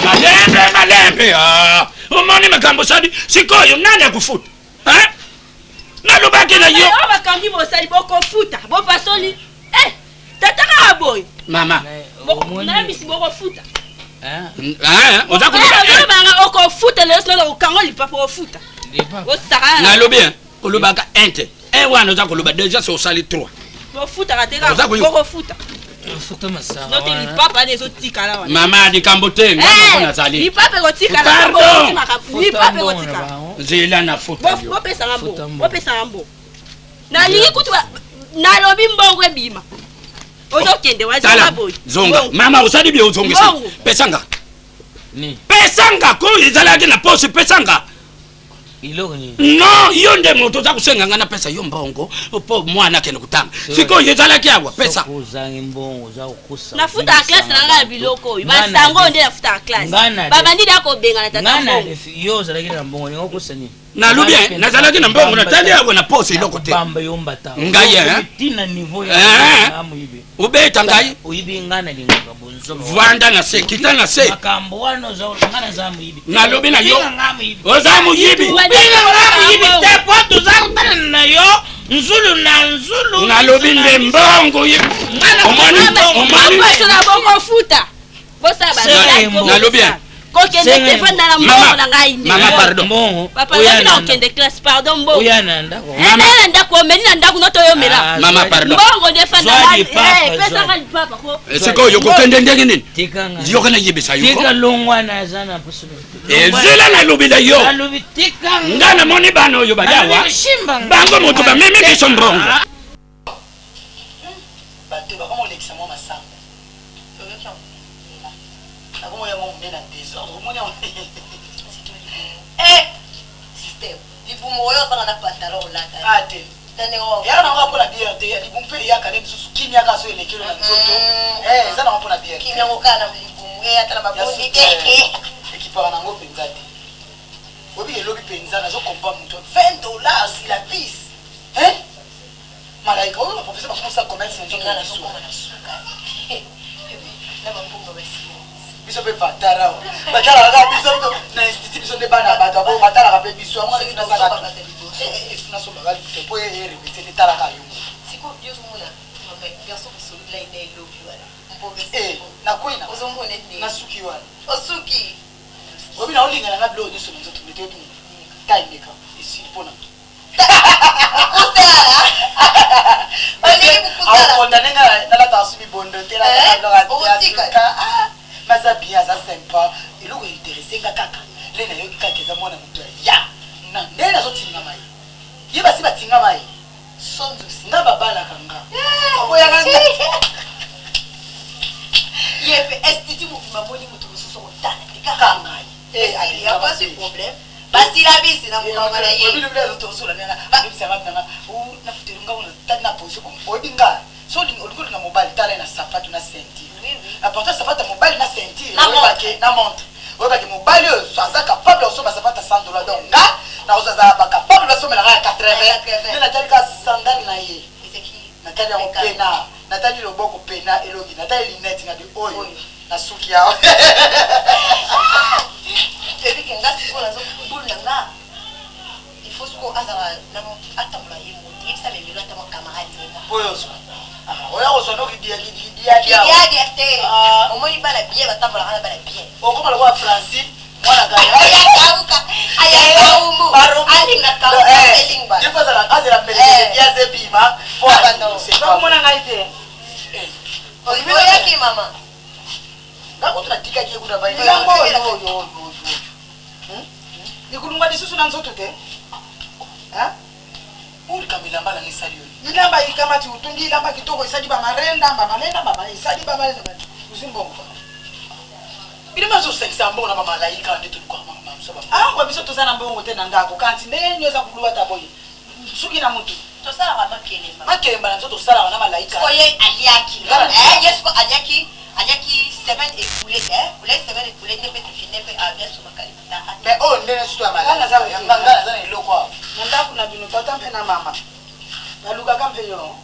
Malembe malembe ah. Omoni makambo osali sikoyo nani akufuta? Hein? Nalobaki na yo. Oyo bakambi bosali bokofuta bopasoli. Eh, tata kaka boye. Mama. Nayebisi bokofuta. Ah, oza koloba. Eh, olobanga okofuta lelo sinoza kokanga lipapa okofuta. Osakana. Nalobi hein, olobaka un te. Un wana oza koloba déjà c'est osali trois. Bofutaka te kaka Oza koyoka. bokofuta. Futa masanga Note lipapa wana ezotikala wana. Mama likambo te nga moko nazali. Lipapa ekotikala. Pardon. Lipapa ekotikala. Nzela na futa yo. Bopesanga mbongo. Bopesanga mbongo. Nalingi kutu nalobi mbongo ebima. Ozokende Tala, wazonga boye. zonga. Mbongo. Mama osali bien ozongisi. Mbongo. Pesanga. Pesanga ko ezalaki na poche pesanga. Eloko nini? Non, yo nde moto oza kosenga nga napesa yo mbongo mpo mwana akende kotanga. Sikoyo ezalaki awa pesa. Soki ozangi mbongo oza kokosa. nafutaka classe na ngai ya biloko oyo Nga na basango oyo nde nafutaka classe Nga na babandi nde akobengana tata Nga na mbongo defi yo ozalaki na mbongo olingi okosa nini? Nalobi eh, nazalaki na mbongo natali awa na poche eloko te. Bamba yo mbata. Ngai eh. Tina niveau ya Eh. nga moyibi. Obeta ngai. Oyibi nga nalingaka bonzoba. Vanda na se, kita na se. Makambo wana oza nga naza moyibi. Nalobi na yo. Benga nga moyibi. Oza moyibi. Benga nga moyibi te po toza kotala na yo nzulu na nzulu. Nalobi nde mbongo ye. Omoni, omoni. basola bokofuta bosala Nalobi eh. kokende te fanda na mbongo na ngai nde Mama pardon. papa nabi na kokende classe pardon mbongo Oya na ndako. Eh, naye na ndako omeli na ndako noto oyomela Mama pardon. mbongo nde fanda Zwa lipapa, Eh, pesanga lipapa ko Sikoyo kokende ndenge nini? Tika nga. Yoka nayebisa yo. Tika longwa na za na poso. Ezela nalobi na yo. Nalobi tika nga. Nga namoni bana oyo bali awa. Nalobi shimba nga. Bango moto bamemi biso mbongo. Bato bakoma kolekisa mwa masango. Nakoma ya mwa monene na desordre. Omoni yango. Eh! Système. Libumu oyo ozanga na pantalon olata. Ah te. Eyaka nango mpo na biere te. Libumu mpe eyaka nde lisusu kimia kaka so elekelo na nzoto. Eh, eza nango mpo na biere. Kimia ngo kaka na libumu. Eh, ata na mabundi te. Ekipaka nango mpenza te. Oyebi elobi mpenza nazo comprendre moto 20 dollars la pisse. Hein? Malaika oyo ba professeur bakomisa commerce na nzoto na biso. Biso mpe vatara batalaka kaka biso na institut biso nde bana bato abo batalaka mpe biso yango wana nazalaka. Nasombaka lite mpo erepete te, talaka yo moko. Sikoyo yo ozomona garçon kosolola ye na elobi wana. Nakwei ozomona nde nasuki wana. Osuki. Oyebi na olingana na biloko nyonso na nzoto ndete oyebi tai meka esili mpo na akokondane nga nalataka su bibondo te, maza bien, aza sympa. Eloko interese nga kaka le nayoki kaka eza mwana moto ya na nde nazotingama ye, ye basi batingama ye nga babalaka nga oboyaka nga. Ye mpe institut mobimba amoni moto mosusu akotala te kaka ngai. Akwasi problème, basila bisi na mokanga na ye. Oyebi nga so olingi olinga mobali, tala ye na sapatu na ceinture. À partir ya sapatu ya mobali na ceinture na montre, oyebake mobali oyo aza capable ya kosomba sapatu ya 100 dollar. Donc nga nakozala bacapable basomelaka ya 80. Nde natali ka sandale na ye, natali yango pena, natali loboko pena, elongi, natali lunette na bi oyo nasuki awa. Ebike nga sikoyo nazobulu na nga, il faut sikoyo azala atambola ye moto, yebisa memelo ata mwa camarade nga. Oyo ozwa oya kozwa noki. Diadia te, omoni bana bien batambolaka na bana bien. Okoma lokola Francine mwana. Ayakauka ayakaumbu alinga kauka. Azela mbele ebima. Omona ngai te. Oyaki mama. Ngakutu natikaki ye kuna. Yango oyo likulungwa lisusu na nzoto te. Olika milamba nanga esali oyo. Bilamba ikamati utungi ilamba kitoko esali bamarenda bamalenda bama esali bamalenda ozwi mbongo. Bilamba azosangisa mbongo na bamalaika nde toluka. Awa biso toza na mbongo te na ndako kanti ndenge nini oza kuluwata boye suki na mutu? Tosalaka makelemba. Makelemba na nzoto tosalaka na malaika. Sikoyo ye aliaki, ye siko aliaki aliaki semaine écoulée, écoulée semaine écoulée nde mpe tokende mpe abiasomaka liputa. Mais oyo ndenge suto ya malaika, nga naza na eloko awa. Na ndako na bino, tata mpe na mama balukaka mpe yo?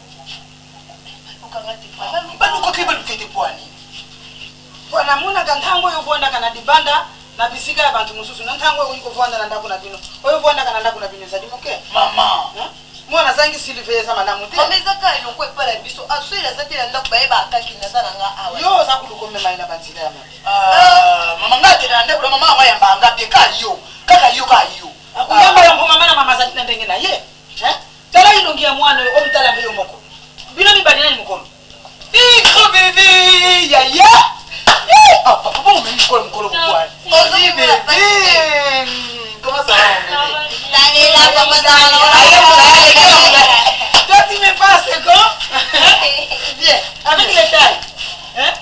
Balukaki, baluka ete po ani? Po namonaka ntango oyo ovwandaka na libanda na bisika ya bantu mosusu na ntango oyo okoki kovwanda na ndako na bino, oyo ovwandaka na ndako na bino ezali moke. Mama. Mwana azangi silive, eza malamu te. Mama, eza kaka eloko epai na biso, asoyela aza te na ndako, bayebaka kaki naza na nga awa. Yo oza koluka omema ye na banzela ya mabe. Mama, nga akende na ndako na mama yango, ayambaka nga te, kaka yo, kaka yo, kaka yo. Akuyamba yango, mama na mama azali na ndenge na ye. Tala elongi ya mwana oyo, omitala mpe yo moko. Bino mibale, nani mokolo? Gros bébé, yaya. Ah, papa, bon, mais mokolo mokolo pourquoi? Oh, bébé. Comment ça va, mon bébé? Salela papa. Toi, tu me passes quand? Viens, avec les tailles. Hein?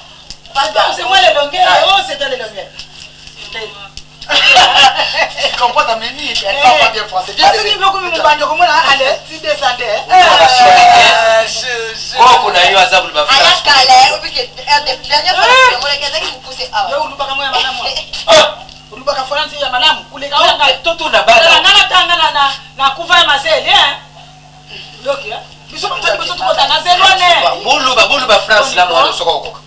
Pardon, c'est moi les longueurs. Oh, c'est toi les longueurs. Tu comprends ta mamie, elle parle pas bien français. Viens, bébé. Biloko mibandi okomona ale ti descende. Koko na yo aza koloba. Ayakala obike dernière fois namonaki azaki mokuse awa. Yo olubaka ngo ya malamu, olubaka faransi ya malamu kuleka oyo ngai. Totuna bana. Nga natanga na kuva ya mazeli, yoki biso bato biso tukota na zelwane. Boluba, boluba France na mwana soka okoka.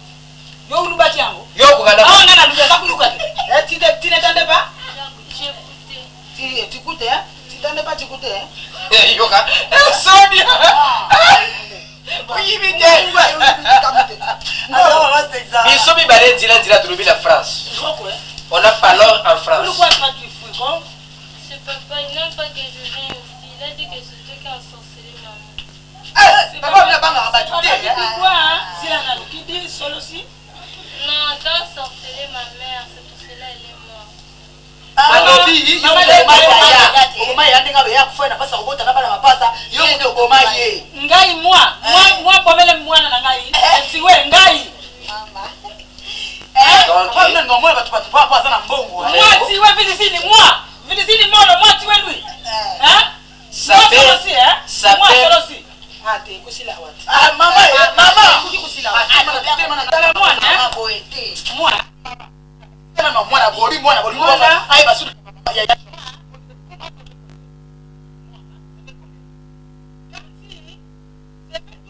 Yo olubaki yango. Yo okoka na Awa nga nalubi aza kuluka te. Tu n'attendais pas? Tu écoutes, hein? Tu t'attendais pas, tu écoutes, hein? Yoka soni, oyibi te. Biso mibale nzela nzela, tolobi na France, on a parlé en France. Pourquoi toi tu fuis quoi? C'est papa, il n'aime pas que je vienne ici. Il a dit que c'est toi qui as ensorcelé maman. Papa mina bangaka bato te. Quoi, hein? Zila nanu qui dit solo si. Non, t'as ensorcelé ma mère, c'est pour cela elle est morte. Alobi oboma ye ndenge abeya kufa na mpasi akobota na bana mapasa, yo moto oboma ye. Ngai mwa bomele mwana na ngai esiwe ngai. Omona bato bato po aza na mbongo. Moi tiwe vilisini, moi vilisini molo, moi tiwe lui, hein? Sape, moi solo si, hein? Sape. Moi solo si. Ah te kusila wati. Ah, mama, eh, mama. Kuki kusila wati. Tala mwana, hein? Mwana. Mwana boli, mwana boli. Mwana. Ayeba suki.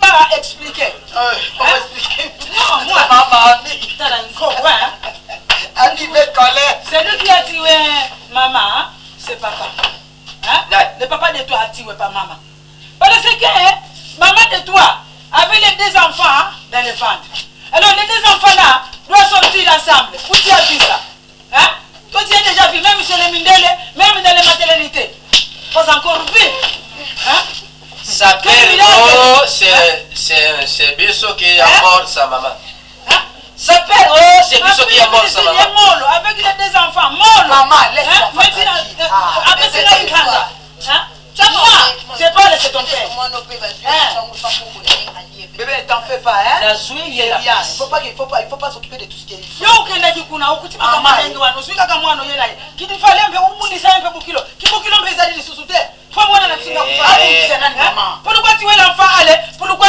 Pas expliquer. On va expliquer. Non, moi. Maman. Tala nzoko, hein? Ani be colère. C'est lui qui a tué maman, hein? C'est papa. Hein? Le papa de toi a tué pas maman. Parce que maman de toi avait les deux enfants hein, dans le ventre. Alors les deux enfants là doivent sortir ensemble. Où tu as vu ça Hein? Toi tu as déjà vu, même chez les Mindele, même dans les maternités. Pas encore vu. Hein? Sa Quel père, miracle. oh, c'est biso qui a mort sa maman. Sa père, oh, c'est Ma biso qui fille, a mort sa il est maman. molo avec les deux enfants. Molo. Maman, laisse Hein? l'enfant Maintenant, tranquille. Ah, après mais cela, c'est il kanga. toi. Hein? Moi, je parle, c'est ton père. Bébé, t'en fais pas, hein? Nazwi ye na Rien. pasi. Il faut pas, il faut pas, il faut pas s'occuper de tout ce qui est. Yo okendaki kuna okuti makambo Mama, ndenge wana ozwi kaka mwana oye na ye kitifale mpe umundisa ye mpe bokilo kibokilo mpe ezali lisusu te po mwana na biso Eh. ngakufa pourquoi tu es l'enfant allez pourquoi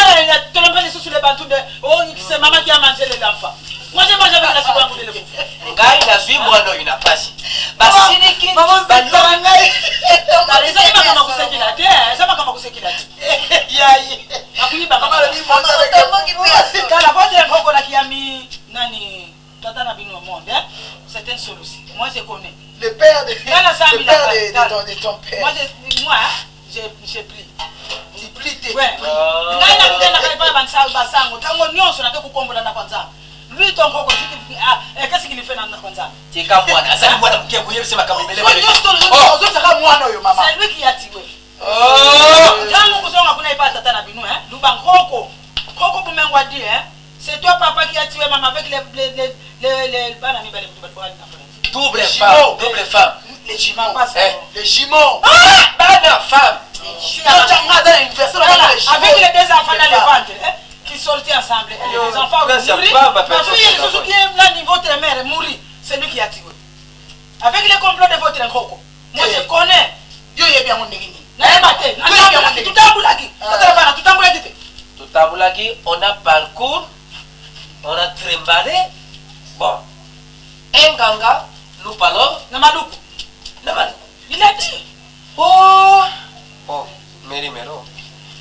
tolompe lisusu le bantu de oh c'est maman qui a mangé l'enfant moi j'ai mangé avec la soupe de le Ngai nazwi mwana oyo na pasi. Basiliki, ezali makambo kosekela te eza makambo kosekela te kala votre nkokolaki ya mi nani tata na bino monde hein? c'est un seul aussi moi je connais Le père de, Nga nasambi le père na- de ton père. moi je moi hein, je prie Tu pries, tu Ouais. pries. ngai nakendaka epai basango ntango nyonso nake kokombola ndako ya nzambe lui ton koko qu'est-ce qu'il fait na ndako ya nzambe tika mwana, azali mwana moke koyebisa makambo ebele So, ebele. nyonso Oh. ozotaka mwana oyo mama. c'est lui qui a tué Oh. ntango kozonga kuna epai ya tata na bino hein, luba nkoko nkoko bumengo adi hein, c'est toi papa qui a tué maman avec les bana mibale kutu balibwali na France. Double femme, double femme. Les jumeaux. Papa, ça Eh. Les jumeaux. Ah, bana femme. Tanga aza na université, Voilà, bana les jumeaux. avec les deux enfants dans Les le femmes. ventre hein, qui sortaient ensemble et Yo, les enfants là, c'est mourir pas ma ma personne, fille c'est lisusu qui est là niveau votre mère mourir c'est lui qui a tué avec les complots de votre nkoko moi je connais Yo yebi yango ndenge nini? nayeba te Yo yebi yango ndenge nini? tutambulaki tatala bana tutambulaki te Totabulaki, on a parcours, on a trimballé. Bon, un ganga, nous parlons. Na maluku. Na maluku. il a dit Oh, oh, Mary Mero.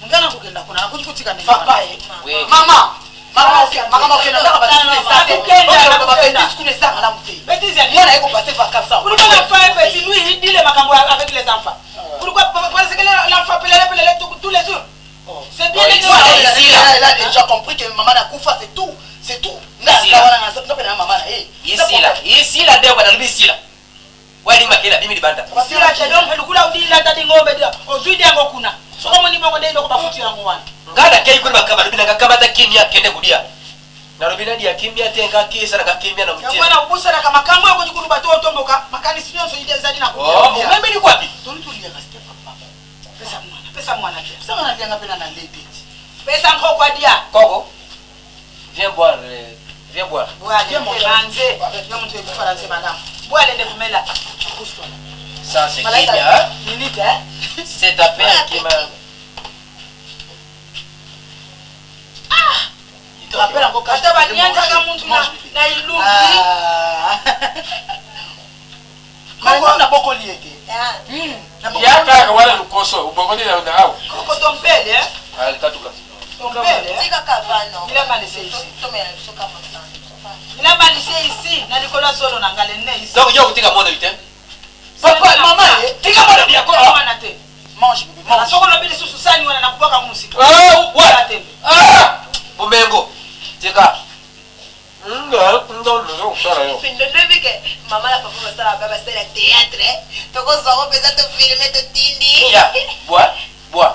nga nakokenda kuna nakoki kotika ndenge Papa, wana. eh. Oui. Mama. Mama, makambo okenda ndaka ba kuna eza te. Nakokenda, Okenda ba nakokenda. bêtise kuna eza malamu te. Bêtise ya nini? Mwana ye kopase vacances awa. Pourquoi l'enfant est petit Lui, il dit les makambo avec les enfants. Pourquoi Parce que l'enfant pelele pelele tous les jours. C'est bien Oh, les ici, deux. là, ici, là. Elle a déjà compris que maman nakufa, c'est tout. C'est tout. Nga Ici, aza là. wana, nga mpe na mama na ye. Ici là, ici là, nde wana lobi ici là. Wali makela bimi libanda. Sila te donc lukula udila tadi ngombe dia. Ozwi yango kuna. Soko moni bongo nde eloko bafuti yango wana. Nga nakei kuna makamba lobi nanga kamata kimia kende kulia. Nalobi nadi ya kimia te nga kisa nga kimia na Yango mutema. wana obusalaka makambo oyo kotikulu bato otomboka makanisi nyonso ide ezali na Oh, umeme ni kwapi? Toli toliaka c'était papa. Pesa mwana, pesa mwana dia. Pesa mwana lianga mpe na na lete. Pesa nkoko adia. Koko. Viens boire, viens boire. Bwale banze. Yo muntu ekufala nze malamu. Bwale nde kumela. Ça c'est Malaika, kimia, hein? Minute hein. C'est ta père qui m'a Te rappelle encore quand Ata baniantaka muntu na iluki. Koko na bokoli ye te. Ya kaka wana lukoso ubongoli na awa. Koko tompele hein. Allez, katuka. Tompele. hein. Tika vano. Il a mal laissé ici. Tomela biso kaka masanga. Il a mal laissé ici na likolo ya zolo na ngale ne ici. Donc yo kutika mwana yote. Papa, mama ye. Tika mwana ya ko. Mwana te. Mange bébé, mange. Soko lobi lisusu sani wana nakubwaka musika. Ah, wa. Tembe. Ah! Bumengo. Tika. Nga ndo ndo kusala yo. Ndobi ke mama na papa basala ba basala théâtre tokozwango mpenza tofilme totindi Ya, bois, bois.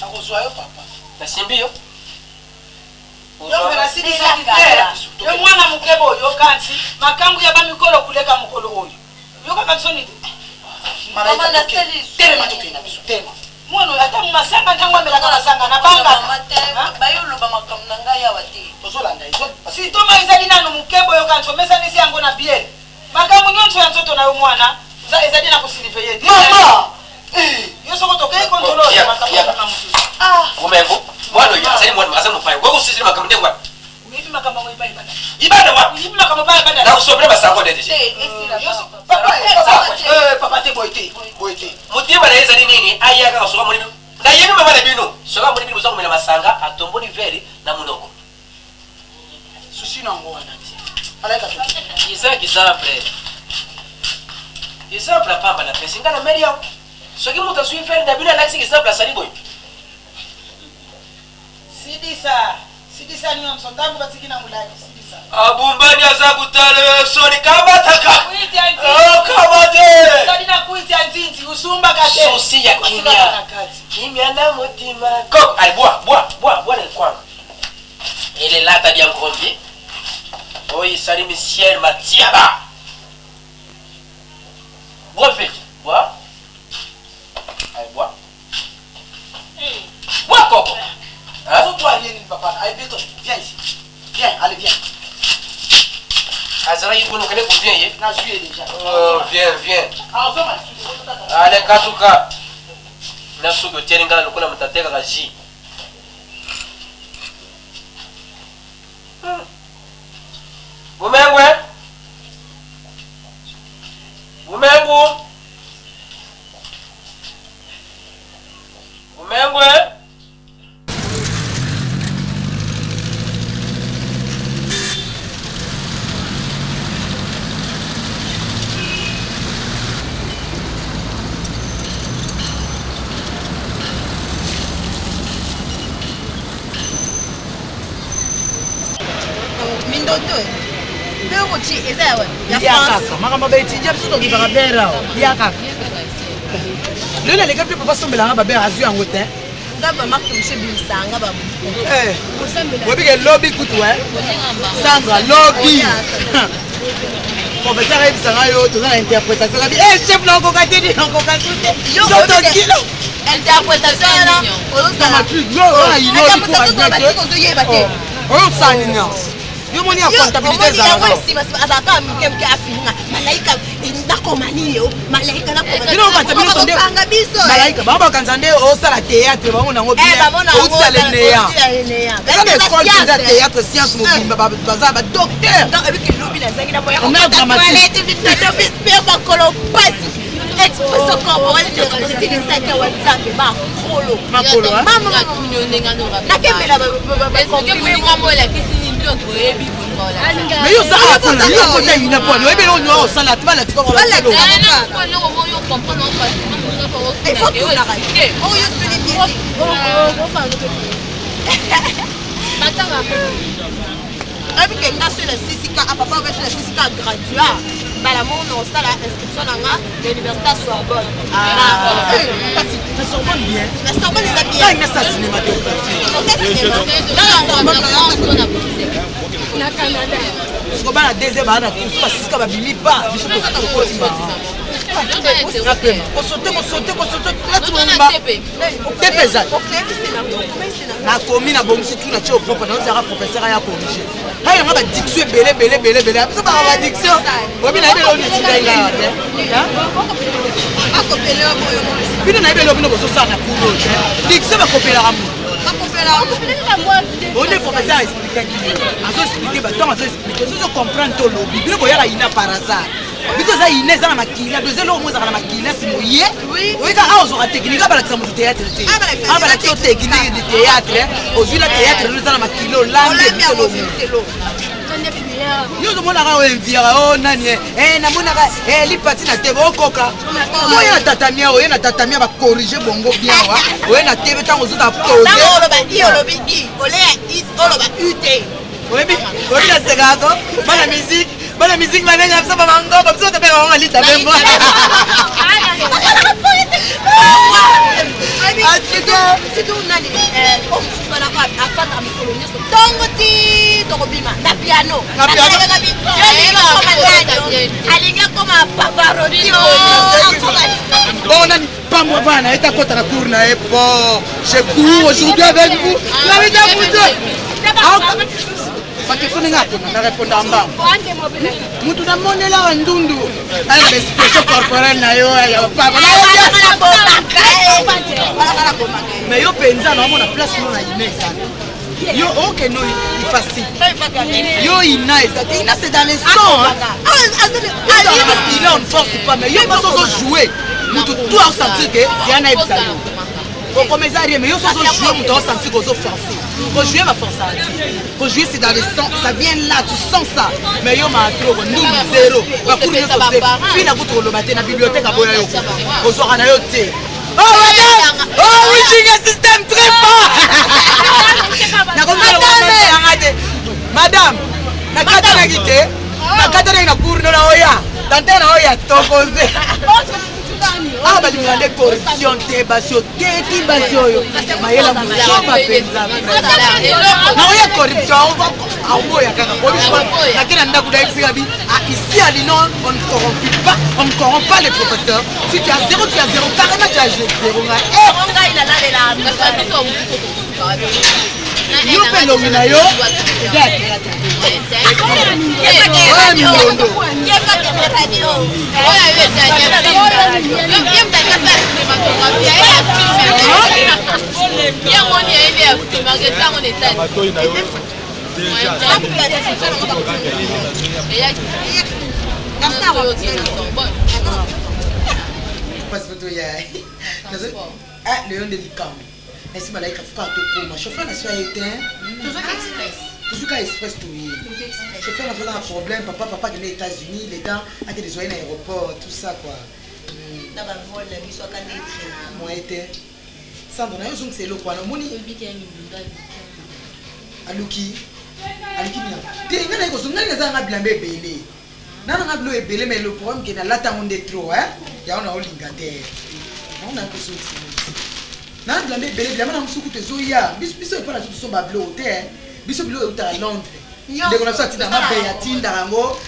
Akozwa yo papa. Nasimbi yo. Yo mpe nasilisaki te. Yo mwana moke boyo yoka nti makambo ya bamikolo kuleka mokolo oyo. Yokaka nsoni te. Mama na Telema tokenda biso. Telema. Mwana oyo ata masanga ntango amelaka masanga nabangaka. bayoloba makambo na ngai awa te Tozolanda ye. Sitoma ezali nanu moke boyo kanti omesanisi yango na biere. Makambo nyonso ya nzoto na yo mwana ezali na kosiliveye te. Mama! Yo soko tokei kontrole oyo makambo Ya. ya mosusu. Bumengo. Mwana oyo azali mwana azali mopaya. Kwa kusisi makambo ndenge wapi? Oyebi makambo yango epai ebanda. Ibanda wapi? Oyebi makambo epai ebanda. Na kusombela masango nde deje. Papa, eh, papa te boye te. Boye te. Mutima na ye ezali nini? Ayaka soka moni nayebi mama na bino. Soka moni bino boza komela masanga atomboli vere na monoko. Susi na yango wana te. Malaika tokenda. Isaac exemple. Exemple ya pamba napesi nga na meli yango. Soki moto azwi verre na bino alakisi exemple asali boye. Silisa, silisa nyonso, ndambo batiki na molangi, silisa. Abumbani aza kutala yo soni kamataka. Kwiti ya nzinzi. Oh, kamate. Ozali na kwiti ya nzinzi, usumbaka te. Souci ya Otikaka kimia. na kati. Kimia na motima. Koko, allez bois, bois, bois, bois na likwanga. Ele lata bia nkombi. Oyo esali Michel Matiaba. Bois vite, bois. Allez bois. Bois koko. Hein? Ozo boire nini papa? Allez, bientôt, viens ici. Viens, allez, viens. Azalaki kuna okende kovien ye. Nazwi ye déjà. Oh, viens, viens. Ah, ozonga lisusu, ozotata. Ale katuka. Na soki otieli ngai lokola moto atekaka jus. Bumengwe. Bumengu. Bumengwe. Mindondo mpe okotie eza ya wapi? Ya Ya France. kaka makambo ya baetudia biso tokipaka bere awa ya kaka lelo naleka mpe papa asombelanga babere azwi yango te Nga ba marque mosusu ebimisaka nga ba Eh, oyebi ke lobi kutu e sandra lobi professeur ayebisanga yo toza na interprétation kabi e chef nakoka te ni nakoka su te Yo, nzoto oyebi ke- kilo interprétation wana ozoyeba te oyosala nini yo moni ya comptabilité yango ezalaka esima azalaka mike mike afilinga malaika nakoma nini yo malaika bino okanisa bino sonde nakopanga biso malaika bango bakanisa nde osala théâtre bango nango Eh, bamona yango, outila leneya outila leneya. eza na Eza école mpenza science. théâtre science mobimba baza badocteur On a dramatique. mpe makolo mpasi expression corporelle nyonso kosilisaki wa nzambe makolo Makolo, hein? nakembela mais yo ozalaka mpona yo okota ina mpona oyebi eloko nioa osala te balakisa oyebi ke nga so nasisi ka papa obe so nasisi ka gradua mbala moko na kosala inscription na nga na université ya sorbonne kasi na sorbonne bien na sorbonne eza bien ngai nasa cinématographie siko bana deuxième baa na course basisika babimi pa biso tokoti napema kosote kosote kosote lati mobimba tepe eza nakomi nabongisi tuna tie opropre naozalaka professeur aya corrige ayanga badiction ebele ebele ebele ebele biso baka badiction oyebi nayebi eloko neti ngai ngai te bino nayebi eloko bino bozosala na cour oyo te diction bakopelaka motu onde professeur aexplikaki yo azoexplike batango azoexplike sozo comprendre to olobi bino boyaka ina par hasard biso eza ina eza na makila do eza eloko moko ezalaka na makila simo ye oyeka awa ozwaka technique abalakisa motu théâtre te abalakisa yo technique de théâtre ozwi la théâtre no eza na makila olambi ebiselo yo ozomonaka oyo enviaka o nani e namonaka lipati na tebe okoka oye na tatamia oye na tatamia bakorige bongo bien wa oye na tebe ntango ozoza pose ntango oloba i olobi i oleya i oloba u te oyebi oyebi nasekaka bana musique bana musique babenga biso bamangoba biso tobengaka bango malita bembo surtout nani oyo mosusu wana afandaka mikolo nyonso ntongo ti tokobima na piano Na piano. alingi akoma pavaroti bon nani pambo vana na ye takota na cour na ye bon je cours aujourd'hui avec vous nabita mutu bakestion ndenge akona na répondre mbango mutu namonelaka ndundu aya na baexpression corporelle na yo ya papa mais yo mpenza naomona place no na ina eza te yo okende oyo ifasi yo ina eza te ina c'est dans le sang ina on ne force pas mais yo mpasi ozojoue mutu tout aosentir ke ya nayebisa yo okoma eza rien mais yo so ozojoue mutu aosentir ke ozoforce. Kojouer baforçaka te. Kojouer, c'est dans le sang, ça vient là, tu sens ça. Mais yo maatroko ndundu zéro, bakuru nyonso zéro. Fina kutu koloba te na bibliothèque aboya yo, ozwaka na yo te. Oh madame! Oh Wijinga système très fort! Nakomi te. Madame, nakatanaki te. Nakatanaki na cour na oya. Tante na oya tokoze. Awa balingaka nde corruption te, basi oteki basi oyo mayela mozoba mpenza naoya corruption aoboya kaka nake na ndako nayebisika bi ah, ici à Lyon on ne corrompit pas, on ne corrompt pas les professeurs. Si tu as zéro, tu as zéro, carrément tu as zéro. Ngai yo mpe elongi na yo mindondo. Lelo nde likambo nasi malaika fuka tokoma chauffeur na so aye te, tozuka express toye. Chauffeur na so aza na problème, papa papa akende États-Unis, le temps akende zwa ye na aéroport, tout ça quoi. Na bavol na biso akande etraîne. Moye te. Sandra na yo ozongisa eloko wana, omoni aluki aluki nini te. Ngai naye kozonga, ngai naza nanga bilamba ebele, nana nga bilo ebele, mais le problème ke nalata yango nde trop hein, yango naolinga te, yango naye kozongisa. Nana bilamba ebele, bilamba na mosuku te ezoya biso biso epa na biso tosomba biloko te hein. Biso biloko eutaka Londres, ndeko na biso atindaka mabeya, atindaka yango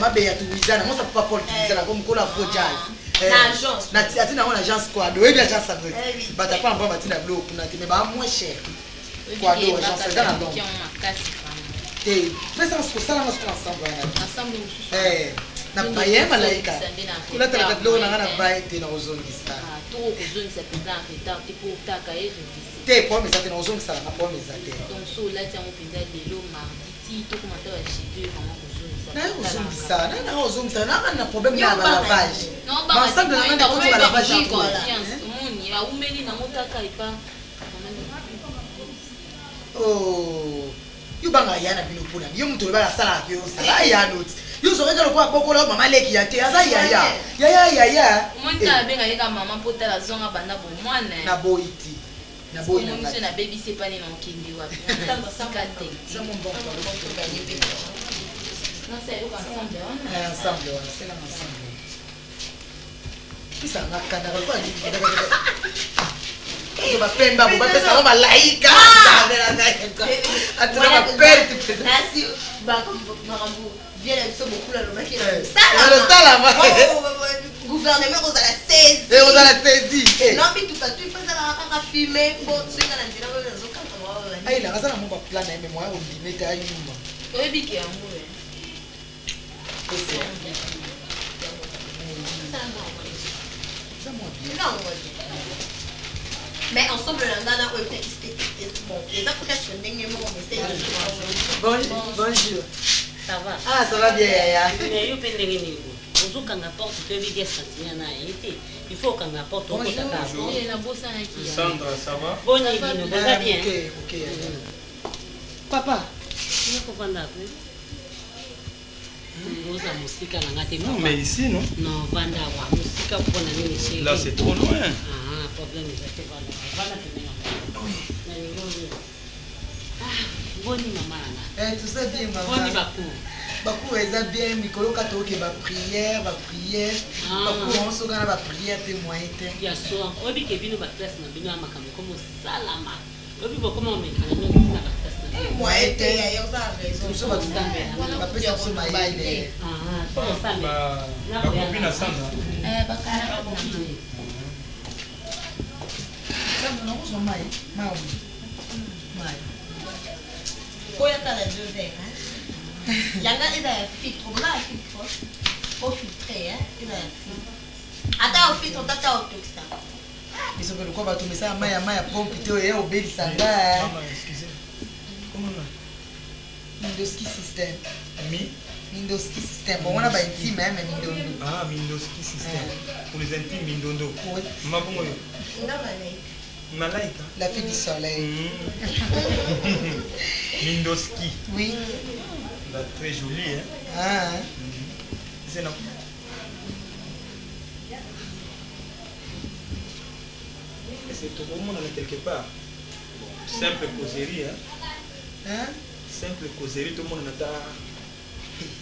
mabeya tuwiza nango sa papa Paul tuwiza nango mokolo afro jazz. Na agence. Atinda yango na agence Quado, oyebi agence yango te, bato apa mpo batinda biloko kuna te, mais baa moins cher. Quado agence eza na Londres te. Pesa kosalanga soko ensemble wana. Eh, na baye malaika kolatalaka biloko na nga na baye te, na kozongisa tokozongisa mpenza en retard te mpo otaka ye révisé te. Problème eza te, na kozongisa nanga, problème eza te. Donc so olati yango mpenza lelo mardi ti tokoma ta ba jeudi, vraiment kozongisa. Naye kozongisa, naye nanga kozongisa nanga na problème na balavage, baensemble nanga nde koti balavage ya trop. Omoni awumeli nango kaka epa. Oh, yo banga ya na bino mpona yo moto oyeba asalaka yo osala ya noti yo ozwakaka lokola bokola mama leki ya te, aza yaya yaya yaya. Omoni tala abenga ye ka mama mpo tala zonga banda bomwana. Naboyi te, naboyi na omoni ngai. So nabebisi epani na okende wapi sika te. Nasa eloko ensemble wana. Eh, ensemble wana, selanga ensemble pesanga kandaka lokola oyo bapemba bo bapesaka malaika atuna baperte. Nasi makambo vie na biso bokula alobaki Elosalama. gouvernement ekozala saisi. Ekozala saisi, eh. Non, mituka tu ifo ezalaka kaka filme mpo soki na nzela oyo nazokanga. Ayelaka aza na mwa baplan na ye, me moya kondima ete ayuma. Oyebi ke yango eh. Mais ensemble na nga na oyo etakisi te, bon, eza presque ndenge moko, mais c'est Bon, bonjour. Ça va? Ah, ça va bien yaya. Mais yo mpe ndenge nini boye ozokanga porte? Toyebi dia sentinelle na ye te, il faut okanga porte okotaka. Bonjour. Nabosanaki. Sandra, ça va? Boni bino, boza bien? Ok, ok yaya. Papa. Kovanda pe oza mosika na nga te. Non, mais ici, non? Non, vanda awa, mosika mpona nini chéri? Là, c'est trop loin. Ah, problème eza te, vanda, vanda pembeni na ngai. Nalingi oyo. Ah, boni mama na nga? Eh, tout ça bien mama. Boni bacours? Bacours eza bien, mikolo kaka tokoke baprière, baprière. Ah. Bacours yango soki na baprière te, moyen te. Ya so oyebi ke bino baclasse na bino ya makambo ekoma osalama, oyebi bokoma omekana mingi ntina baclasse na bino. Moyen te yaya, oza na raison. Biso bato bapesa biso mayele. Bacopine na Sandra. Sandra, nakozwa mai mai mai. Oyo ata na deux verres hein. Yanga eza ya filtre, boza ya filtre ofiltre hein, eza ya filtre, ata ofiltre tata otokisa. Biso mpe lokola bato mesala mai ya mai ya pompe te, oyo obelisa nga. Maman, excusez. Comment va? Mindoski system. Mi? Mindoski system, bon, wana baintime mais mindondo. Ah, Mindoski system. Pour les intimes, Mindondo. Oui. Maman, bongo yo. Nga malaika. Malaika. La fille du soleil. Mindoski. Oui. Bah, très jolie, hein. Ah. C'est non. C'est tout le monde quelque part. Bon, simple causerie, hein. Hein? Simple causerie, tout le monde n'a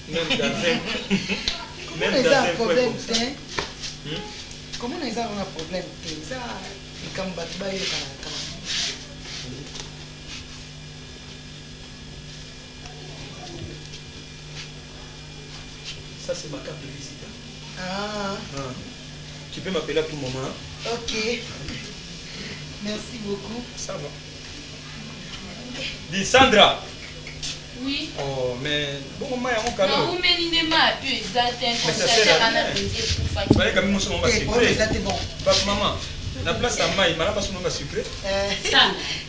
Même dans un. Comment Même eza dans un coin problème comme ça. te? Comment eza na problème te? Eza likambo bato bayokana kaka. Ça, c'est ma carte de visite. Ah, Ah. Tu peux m'appeler à tout moment. hein. ok. Merci beaucoup. Ça va. Dis Sandra. Oui. Oh, mais bon, moi, il y a mon calor. naumeli nde ma api eza te Mais ça sert à consciatere na rien. mpenza ekufaki Fallait quand même on va Eh, problème eza sucré. te bon. Papa, maman, la place à maï, madame, parce qu'on va sucré.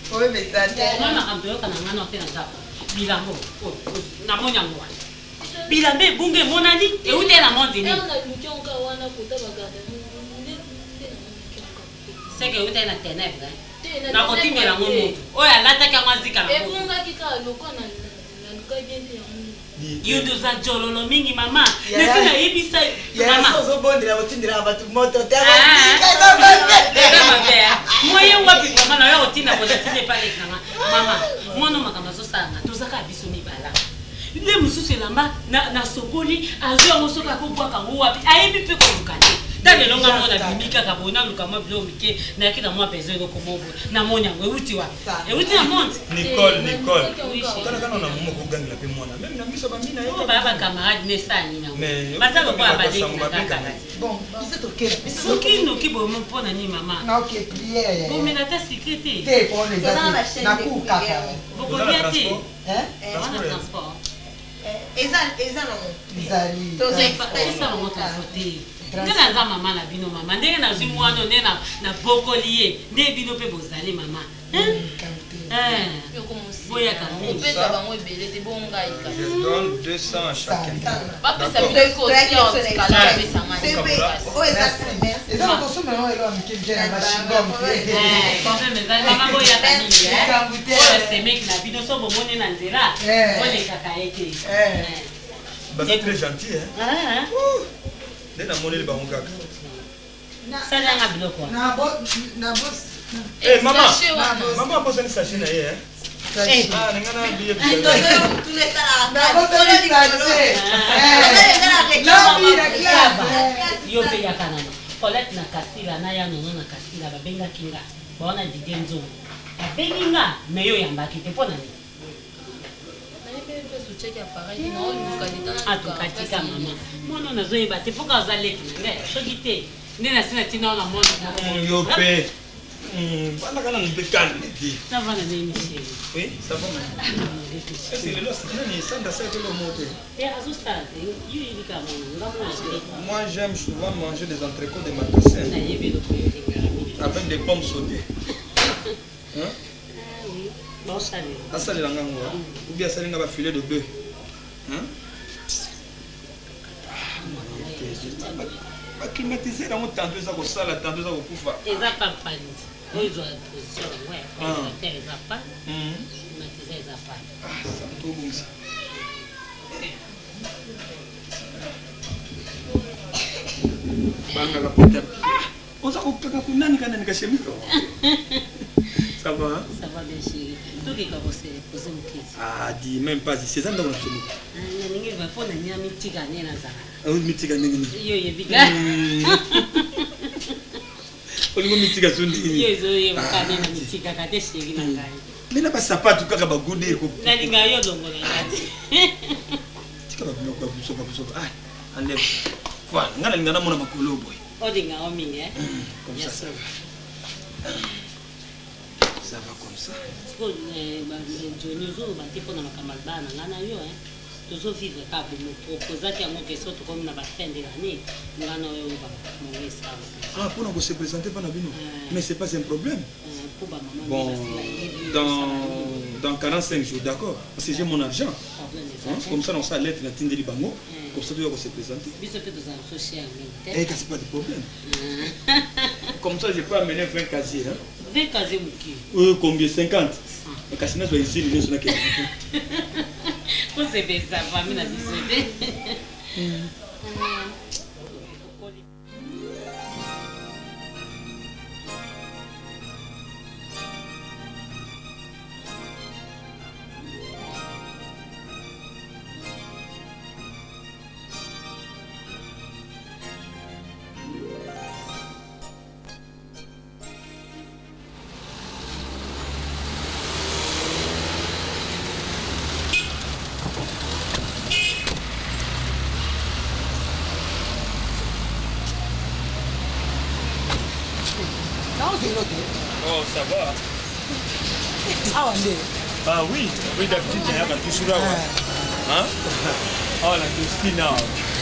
Problème eza te. Omoi makambo toyoka na ngana te na ndako bilambo oyo, oyo, namoni yango wana bilamba ebunga emonani euti na monde nini naluki yango kaka wana kota bagarde seke euti na ténèbre Te, na nakotindela yango ténèbre te. moto oyo alataki yango azika na moto ebungaki kaka lokwa naluka bien te yango yo nde oza jololo mingi mama Yaya. nesi nayebisa Yaya, mama so ozobondela otindelaka bato moto te. Ah. Eza mabe. Eza mabe, ah. moye wapi mama na yo kotinda kotinda epaleki nanga mama mwana makambo azosalanga tozaka biso mibala nde mosusu elamba nasokoli azwi yango soki akobwaka yango wapi ayebi mpe koluka te ta lelo nga mona bimi kaka boye naluka mwa biloko mike nayaki na mwa besoin eloko mo boye namoni yango euti wapi euti na monde Nicole, Nicole. Tala kana na momo kogangela pe mwana. Même na miso bamina ye. oyo baya bakamarade nesala nini Mais yango baza lokola basango baleki na babengana. kaka Bon, biso tokende. Biso soki noki boye mo mpo na nini mama Na ok, prière. yaya. bomela ata sikre te Te, problème eza te. Na cour kaka. bokolia te Hein? wana transport eza eza nango Ezali. Toza express. esa bango tozo te nde naza mama na bino mama ndenge nazwi mwana oyo nde nabokoli ye nde bino mpe bozali mama Hein? Boyaka mingi. opesa bango ebele te bongai Je donne 200 à chacun. bapesa bino kotikala bapesanga Eza na kosomela ngo eloko ya mike mike na bashingom te. problème ezali mama boyaka mingi eh. Likambo te. oyo semeki na bino so bomoni na nzela Eh. bolekaka ye te Baza très gentil, hein. Ah, Nde namoneli bango kaka. salanga biloko wana Na bo na bo Eh, maman. Sachet wana. Maman abosani sachet na ye, hein. Sachet. Ah, na nga na billet yo mpe yaka nano colette na kasila na ya nono na kasila babengaki nga bawana didie nzongo babengi nga me yo oyambaki te mpo na nini atukatika mama mwana oyo nazoyeba te mpoka oza leki na ngai soki te nde nasi natina wana mwana moko Yo pe. Bana kana mpe calme te. Ça va na nini chéri Oui, ça va man. Est-ce que lelo nani Sandra asala te lomo te? te azosala te yo oyebi kaka mwana nga mwana te Moi, j'aime souvent manger des entrecôtes de macassins nayebi eloko oyo olingaka mingi avec des pommes sautées. Hein? Ah oui, baosalela asalela nga ngo ou bien asali nga bafilet de bœuf. Hein? Baclimatiseur yango tanto eza kosala tanto eza kokufa. eza pampani oyo ezwa position yango ya Ah. climatisateur eza pa climatiseur eza pa Tobongisa. Bangaka pota. Ah! Oza kokaka kunani kanani kashemi. Ça va? hein? ça va bien chéri tokeka kose mokezi Ah, dis même pas ici. Eza ndako na biso moko. nalingi va mpo na nini mitika nde nazalaka Ah, mitika ndenge nini? yo oyebi ka Olingo mitika so ndenge yo nini? ezoyebaka nde na mitikaka te chéri na ngai Me na basapatu kaka bagude eko. nalinga yo longola nga te Tika babiloko ya busoka busoka. Ah, enlève. Voilà, nga nalinga namona makolo boye. olinga ngo mingi eh? Comme Ya ça, ça solo. va. Ça va comme ça. Sikoyo, eh, joni ozoloba te mpona makambo ya bana na ngai na yo eh. tozovivre kaka bomo proposaki yango ke so tokomi na bafin de l'année ngai na oyo bamongo esala Ah, pour nous se présenter pas bino. Mais c'est pas un problème. mpo bamama Bon, dans 45 jours, d'accord. Parce que j'ai mon argent. Hein, Comme ça, dans sa lettre, la tindeli bango. Comme ça, tu vas se présenter. biso mpe tozala so cher mingi Eh, c'est pas de problème. Comme ça, je peux amener 20 casiers. Hein. 20 casier moke. Oyo combien? 50? Kasi nazwa izini nyonso nakende. Kosepelisa fami na biso te. Naozelo te. Oh, ça va. Awa nde. Ah oui, oui d'habitude nayaka toujours awa. Hein? Awa na Dostine awa.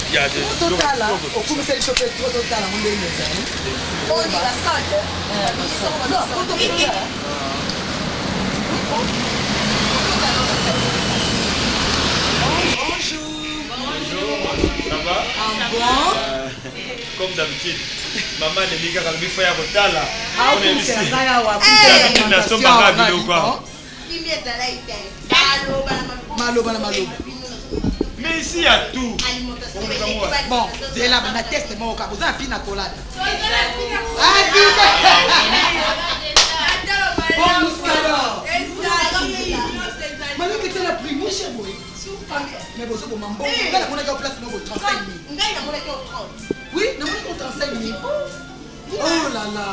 Il y a des Totala, okumisa biso mpe tro totala ngo ndenge ezali. Ça va? Ah bon? Comme d'habitude, maman alingi kaka lobi fa ya kotala. Ah, okumisela ngai awa, akumisela D'habitude nasombaka biloko awa. Maloba na maloba. Mais ici il y a tout. Bon, zela banda teste moko kaka oza na pina colada. Bon muscador. Malgré que la prix moins cher boye. Mais bozo boma mbongo. Ngai namonaki yo place moko 35 000. Ngai namonaki yo 30. Oui, namonaki yo 35 000. Oh là là.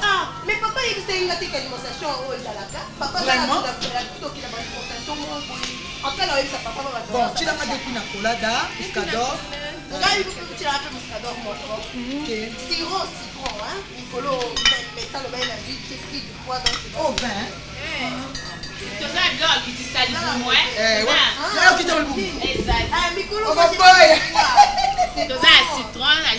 Ah, mais papa yebisaki nga te ke alimentation oyo ezalaka. Papa Vraiment? tokila baalimentation moko boye. En cas, oyebisa papa ba Bon, tilanga de pina colada, muscador. Ngai tilanga mpe muscador moko. Sirop citron, hein. Mikolo médecin alobaki na vie, j'ai pris du poids donc. Oh 20. Toza na biloko ya kitisa libumu. Eh, ouais. Ya okita libumu. Mikolo Okoboya. Toza ya citron na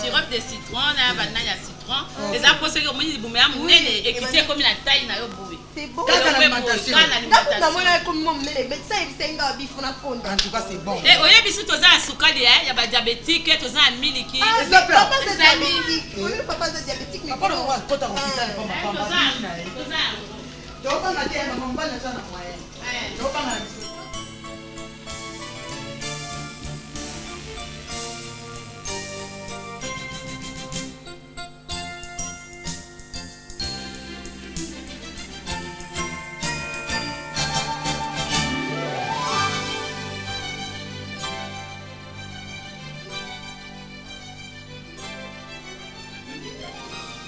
sirop de citron na banani ya citron. Eza mpo soki omoni libumu ya monene ekiti ekomi na taille na yo boye. Kaka na alimentation. Kaka namona ekomi mwa monene, médecin ayebisaki nga bifu na konda. En tout cas, c'est bon. Eh, oyebi si toza na sukali ya badiabétique, toza na miliki. Ah, mais papa aza diabétique. Oyebi papa aza diabétique Papa mikolo. na kota hôpital pa mapamba. Tobanga te mama mobali aza na moyen. Tobanga na biso.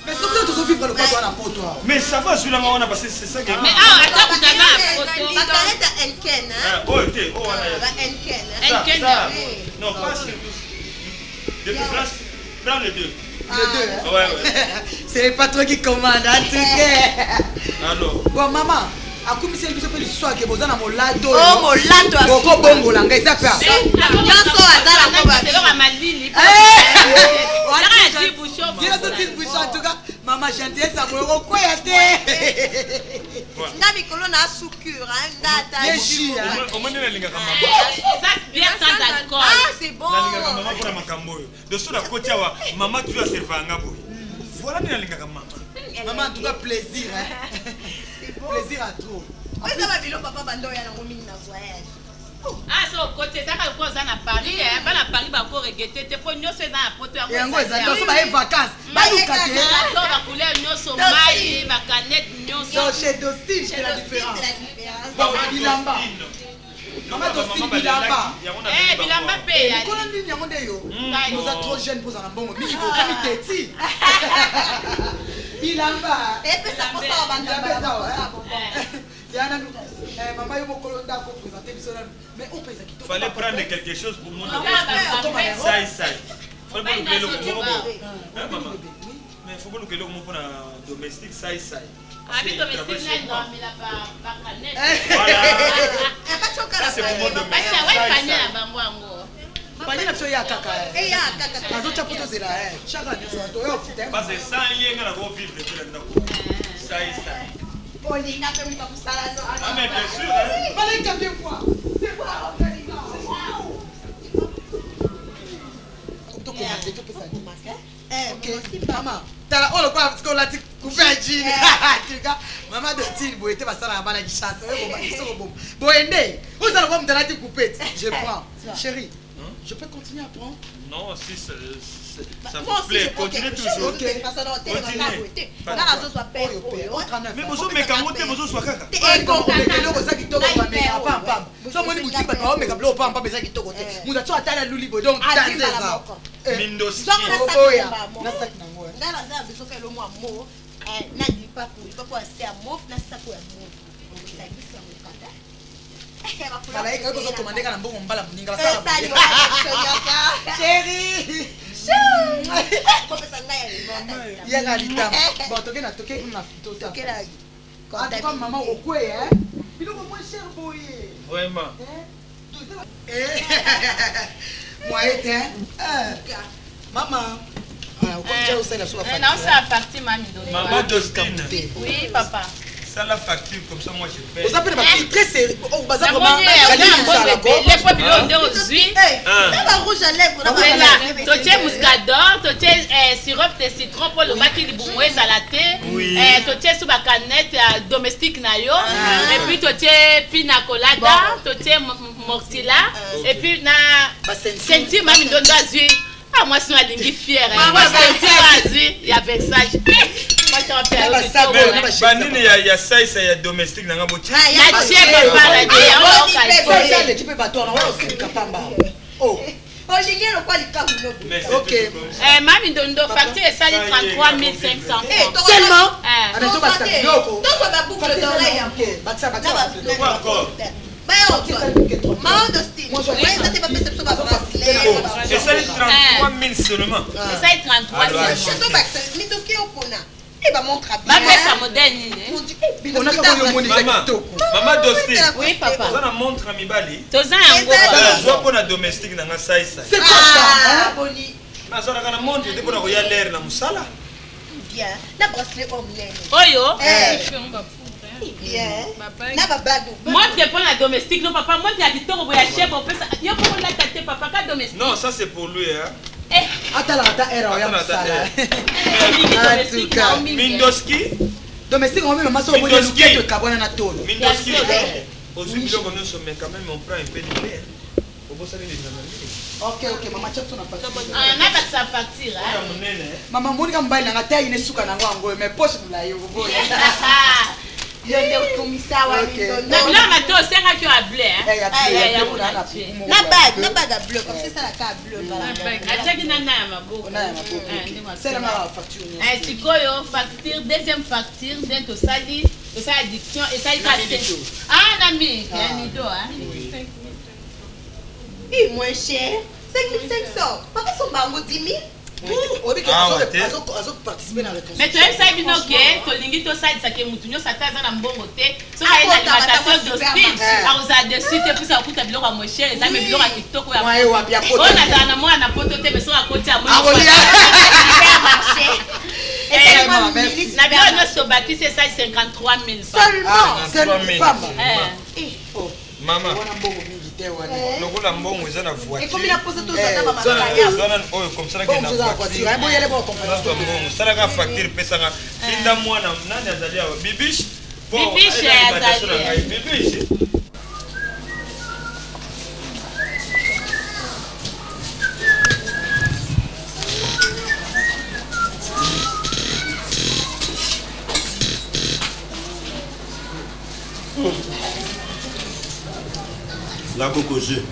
Mais soki tozovivre lokola toza na poto awa. Mais ça va zwilanga wana parce que c'est ça que Mais awa ata kutu aza na poto. Bakaleta Elken, hein. Ah, oyo te, oyo wana ya. Ba Elken, Ça, hein. ça. Non, pas surtout. De préférence, prends les deux. Les deux, hein? Ouais, ouais. C'est le patron qui commande, en tout cas. Alors. Bon, maman, akumiseli biso mpe lisusu ake boza na molato Oh, molato ya suka. okobongola ngai eza pe Nyonso aza na koba. Eloko ya malili. En tout cas, mama gentillesse ya boye okokweya te. Nga mikolo na sukure, hein. Nga ata. Yeshi, hein. Omoni nalingaka mama. Eza bien sans alcool. Ah, c'est bon. Nalingaka mama mpona makambo oyo. De so nakoti awa, mama toujours aserva nga boye. Voilà nde nalingaka mama. Maman, en tout cas, plaisir. Hein? Plaisir à trop. Oyo eza babiloko papa banda oya nango mingi na voyage. Ah, so okoti ezaka lokola oza na Paris, eh, bana Paris bakoregete te mpo nyonso eza na poto. Yango ezali baso baye vacances baluka te. To bacouleur nyonso, mai bacanete nyonso. Donc, chez Dostine, c'est la différence. Bon, bilamba. Mama Dostine, bilamba. Eh, bilamba mpe eyali. Likolo nini yango nde yo? Ngai. Oza trop jeune mpo ozala na mbongo mingi okomi teti. Bilamba. Epesa posa ya banda Bilamba eza awa, posa eh. Ya nanu, eh, mama yo mokolo ndako présente biso nanu. Mais opesa kitoko. Fallait prendre quelque chose pour mon Ah, bah, Sai sai. Fallait pas louper eloko moko boye. Hein, maman? Mais faut pas louper eloko moko mpona domestique sai sai. Abi domestique nani naomela bacanete. Ça c'est pour mon domestique. Basi Sai panier sai. na bango yango. Panier na biso ya kaka. eh. Eya kaka. Azotya po tozela eh. Chaka nyonso toya ofuta. Parce que sans ye nga nako vivre te na ndako. Sai sai. Olinga mpe moto akosala no. Ah mais bien sûr hein. Fallait café quoi. C'est quoi? Mama, tala oyo lokola sikoyo olati Coupe ya jean. En tout cas, mama Dotine boye te basalaka bana Kinshasa. Oyo boma biso koboma. Boye nde. Oyo ezala kwa moto alati coupe. Je prends. Chérie, je peux continuer à prendre? Non, si ça, ça Moi vous aussi, plaît, je prends continuez quelque toujours. chose. De toute façon, non, telema nga boye te. Nga nazozwa paire oyo. Mais bozomeka yango te bozozwa kaka. Te eloko eza kitoko bameka pampamba so omoni boutique bato baomeka biloko pampamba eza kitoko te moto atso atali aluli boye donc Azwi danse mbala eza moko. Mindoski. Zwanga na saki Oboya. ya moko. Na saki nango, eh. Nga naza na besoin kaka eloko ya mauve, eh, na lipapu, lipapu ya se ya mauve, na sako ya mauve. Osangisi yango kaka. Malaika oyo ozokomande kaka na mbongo mbala moninga Eh, sali, basala chéri Kopesa ngai ya lingala. yaka litama bon toke na toke kuna na tota Toke na en tout cas maman okwe hein biloko moins cher boye Vraiment. moyen te hein mama okomija osala so naosala parti mami Maman Dostine. Oui, papa. Ça la facture, comme ça moi je paye. oza mpe na bafille très sérieux oh, baza Namoni oza na mbongo ebele mpo biloko nde ozwi rouge à lèvres na ba- Voilà. totie muscador totie sirop de citron mpo olobaki libumu ezala te Oui. Totie su bacanette ya domestique na yo et puis totie pina colada totie mortila et puis na ceinture mami ndondo azwi. Ah, mwasi no alingi fiere Mama, ceinture azwi ya versage. Mwasi wa mpe ayoki kitoko, eh. Banini ya saisa ya domestique nanga botia. Natie papa na ye, yango naoka leki mpe bato wana wana osilika pamba olingi elokwa likambo lobo. Mais c'est Ok. toujours comme ça. Mami ndondo facture esali 33 500 Eh, Seulement? Eh. Ah, mais tobakisa biloko. tozwa baboucle d'oreille yango. Bakisa, Na bakisa. ba- Quoi encore? Mama Dostine, oyo eza te bapesa biso babracelet. Esali 33 000 seulement. esali 33 Alors, seulement. Tobakisa mitoki opona e bamontre bapesa modèle nini? Mama, Mama Dostine. Oui, papa. Oza na montre ya mibali. Toza yango. Zwa mpo na domestique nanga saisa. C'est quoi ça hein? boni Nazalaka na montre te mpo na koya lere na mosala. bien na bracelet oyo monene Oyo bien na babado montre mpo na domestique no papa montre ya kitoko boye ya chef opesa yo mpo olata te papa ka domestique. Non, ça c'est pour lui hein. atalaka ata ere oya Atala ata mosala Olingi En domestique tout cas. na yo mingi. Mindoski, domestique yango meme mama so omoni Mindoski. luketo ekabwana na tolo Mindoski. Ozwi biloko nyonso mais quand même on prend un peu de lait. hein. Obosani lingana mingi. Ok ok mama tia biso na facture. Ah, nabakisa facture Ya eh. monene. hein. Mama monika mobali nanga te ayine suka nango yango oyo mais poche molayi okoboya. Yo nde okomisa wa Ok. Na biloko mato osengaki yo ya bleu eh. Eh, ya bleu, ya Eh, bleu, yango na- na natie. puku moko na ya bag bleu. na bag ya bleu comme ça esalaka ya bleu Atiaki na na ya maboko. Na ya maboko, Eh, ok. ndenge asala. Salama ba facture nyonso. Eh, sikoyo facture deuxième facture nde tosali tosali addiction esali ka ah na mingi ya nido ah. i moins cher 5500 papa somba yango 10 000. Oyebi ke Ah, ouais, te. azoparticipe na Mais reconstruction. toyebisaki bino ke tolingi tosalisaka motu nyonso ata aza na mbongo te soki aye na Akota alimentation ata dostine supermarché. akozala dessus te pusa akuta biloko ya moshere eza me biloko ya kitoko ya Mwaye wapi ya poto. oyo nazala na mwana na poto te mais soki akoti Akolia. Supermarché. Eh, Vraiment, merci. na biloko nyonso tobakisi esali 53 000 Seulement. Ah, c'est pamba. Eh. Oh, Mama, wana mbongo mingi te wana. lokola mbongo eza na voiture. ekomi na posa tozata Eh, bamakaya Zwa na- oyo comme ça nakende Mbongo na eza na voiture. voiture. Ayi, boyele bo accompagner. Nazwa mbongo salaka facture pesanga tinda mwana nani azali awa bibiche. Po, Bibiche, aye na alimentation azali. na ngai. Bibiche. Nakokoze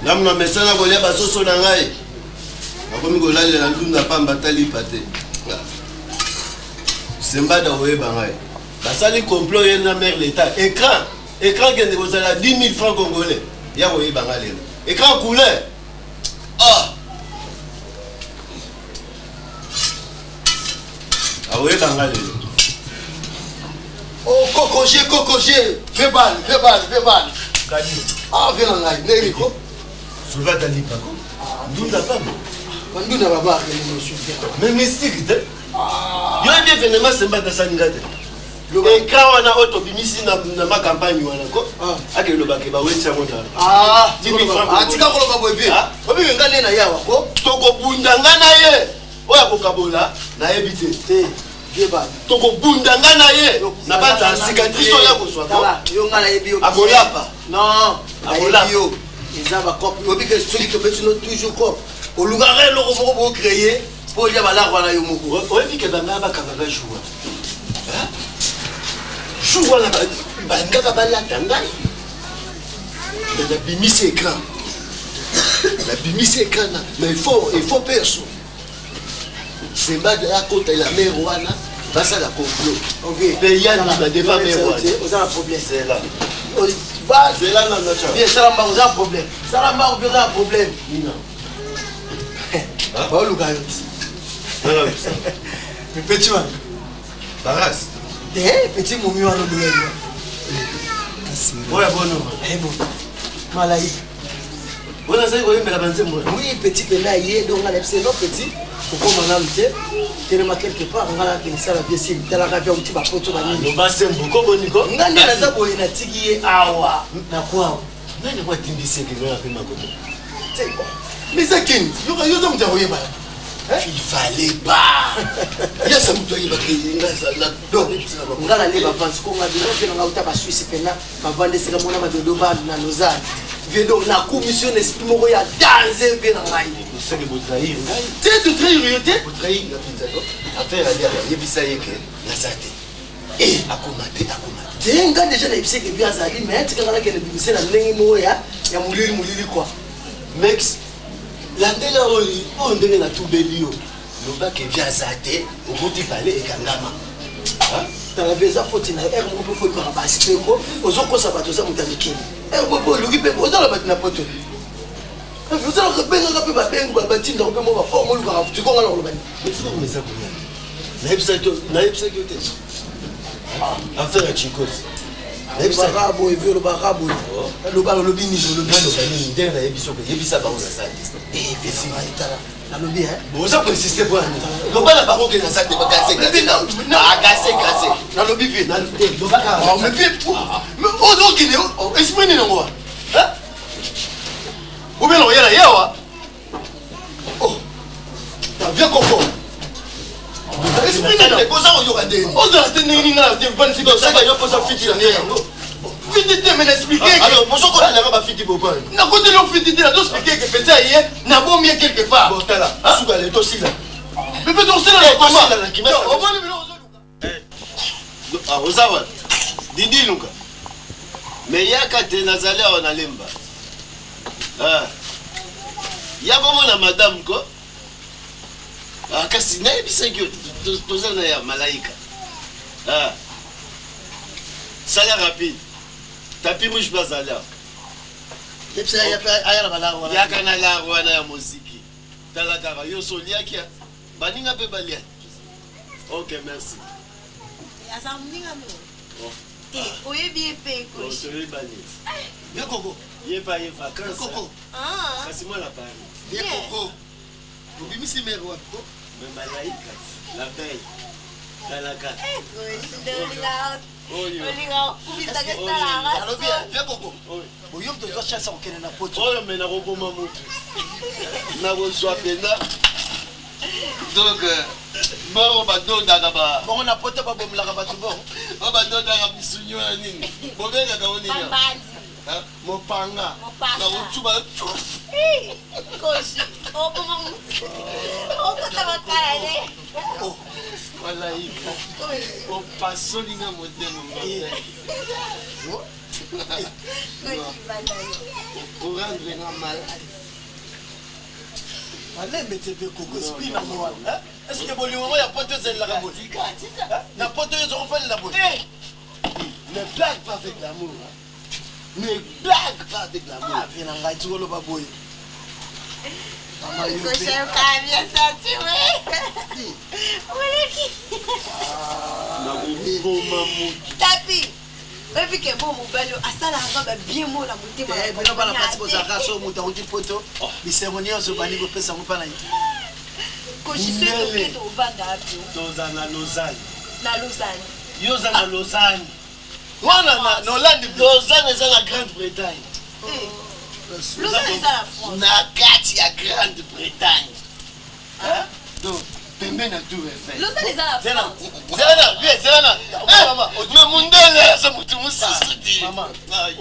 ngamuna mesana kolia basoso na ngai nakomi kolalela ndunda pamba talipa te sembada oyeba ngai basali complot ye na mare l'état écran écran kende kozala 10 000 francs congolais ya koyeba ngai lelo écran couleur ah akoyeba ngai lelo. Oh, kokoje kokoje verbal verbal verbal ah vela ngai ndenge ko Souva talipa ko ndunda pamba bandunda babakelemosuia mais mystique te yo yebi événement sembada asali nga te écran wana oyo tobimisi na macampagne wana ko ake elobake baweti yango na atika koloba boye vie obike nga nde na yawa ko tokobunda nga na ye oyo akokabola nayebi te. Tokobunda nga na ye na banza cicatrice oyo akozwa. Tala, yo nga nayebi yo. Akolapa. Non, Akolapa. nayebi yo. Eza ba cop. Oyebi ke soki topesi no toujours cop. Olukaka eloko moko bo créer po olia balare wana yo moko. Oyebi ke bangaka bakangaka jour wana. Jour wana bangaka balata ngai. Mais nabimisi écran. Nabimisi écran na mais il faut perso. Zimbabwe akota la mer wana basala complot. Mpe ya ndima devant mer wana. Oza na problème. Zela. Zela na nacha. Bien, sala mbangu oza na problème. Sala mbangu mpe oza na problème. Nina. Baoluka yo ti. Petit wana. Baras. Te, petit momi wana odola yo. Oya bono. Eh bon. Malaika. Wana azali koyembela banzembo. Oui, petit pena ye donc nga nayebisa ye non petit kokoma nanu te telema quelque part nga nakende sala vie sili talaka vie auti bapoto banini Loba sembo ko boniko. nga nde naza boye natiki ye awa na kwawa Nani ko atindisi eke nga pe makoto. Mais eza keni yoka yo oza moto ya koyebana. Il fallait pas. Yasa moto ayebaka nga na donc nga na nde bavandi ko nga bino mpe nanga uta basuisse mpena bavandi esika mona badodo bana na lausanne vie donc nakumisi yo na esprit moko ya danze vie na ngai Seke botrahir ngai. Te totrahir yo te. Botrahir nga mpenza ko. Affaire aliaka yebisa ye ke naza te. Eh akoma te akoma te. Te nga deja nayebisi eke vie azali mais tikanga nakende bimise na ndenge moko ya ya molili molili kua. Mex landela oyo oyo ndenge natubeli yo loba ke vie aza te okuti pale ekangama. Tala vie eza foti na yo ere moko mpe folukaka basi mpe ko ozokosa bato oza moto ya mikili ere moko mpe oluki mpe ozala bato na poto ozalaka bengaka mpe babengi batindaka mpe mwa baforme olukaka tikonga na koloba nini Forme eza koya. Nayebisaki yo te. Affaire ya Chikos. Olobaka boye vie olobaka boye loba olobi nini olobi Naloba nini ndenge nayebi soki yebisa bango naza te. Tala nalobi hein. Oza koinsiste mpo ya nini? Loba na bango ke naza te bakase kase. Akase kase. Nalobi vie. Loba kaka. Mais vie mais ozo okende esprit nini yango wana? Ou bien oyela ye awa? Oh. Viens koko. Esprit nini? Oza koyoka ndenge nini? Ozala te ndenge nini nga na te vanisi Osaka yo mposa fiti na nde yango. Fiti te mais na expliquer. Alors bozo kotelaka bafiti bopani. Nakoteli yo fiti te nazo expliquer ke petit aye nabomi ye quelque part. Bon tala suka le tosila. Mais mpe tosila na koma. Tosila na kimasa. Omoni biloko ozoluka. Ah, oza wapi? Didi Luka. Mais yaka te nazali awa na Lemba. Ah. Ya komona madame ko. Ah, kasi nayebisaki yo toza na ya malaika. Ah. Sala rapide. Tapis rouge mpe azali awa. Yebisa ye mpe aya na balare wana. Yaka na lare wana ya moziki. Tala kaka yo so oliaki baninga mpe balia. Ok, merci. Aza moninga no. Oh. Te, oyebi ye mpe Oh, koshi. toyebani. Vie koko. Ye pa ye vacances. Koko. Ah. Kasi mwana Paris. Vie koko. Obimisi mare wapi ko? Mais malaika, la belle. Talaka. Koshi nde olinga Oyo. olinga okumisaka esalaka Alobi vie koko. Oyo moto ozwa chance ya kokende na poto. Oyo me nakoboma motu. Nakozwa pena. Donc bongo badondaka ba Bongo na poto babomelaka bato bongo. oyo badondaka misuni wana nini bobengaka ngo nini Bambanzi. Ah, mopanga Mopanga. nakotuba Koshi. Oboma motu. Okota makala ne. malaika opasoli nga motema Koshi banda yo. orendre nga malade Malembe te vie koko esprit na ngo wana. Est-ce que bolingo ngo ya poto ezelelaka boye? Na poto oyo ezokofalela boye. Ne blague pas avec l'amour hein. Ne blague pas avec l'amour. Ah, vie na ngai tika oloba boye. Mama yo Koshi mpe. oyoka bien senti we. Oleki. Nakoboma motu. Tapi. Oyebi ke bo mobali oyo asalaka babien mo na motema. Eh, bino bana basi bozalaka so moto auti poto bisengo nyonso obandi kopesa yango mpa na ye. Koshi soki toke tovanda wapi? Toza na Lausanne. Na Lausanne. Yo oza na Lausanne. Wana na Hollande. Lausanne eza na Grande-Bretagne. Lausanne eza na France. Na kati ya Grande-Bretagne. Hein? Donc Pembeni na Tour Eiffel. Lausanne eza na France. Zela, bien, zela na. Mais mundele aza mutu mosusu ti. Mama,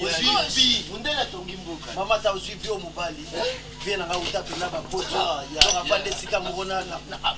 ozwi vie. Mundele atongi mboka. Mama ta ozwi vie oyo mobali. Vie na ngai uta mpenza bapoto. Ah, ya, Donc ya. avanda esika moko na na- na-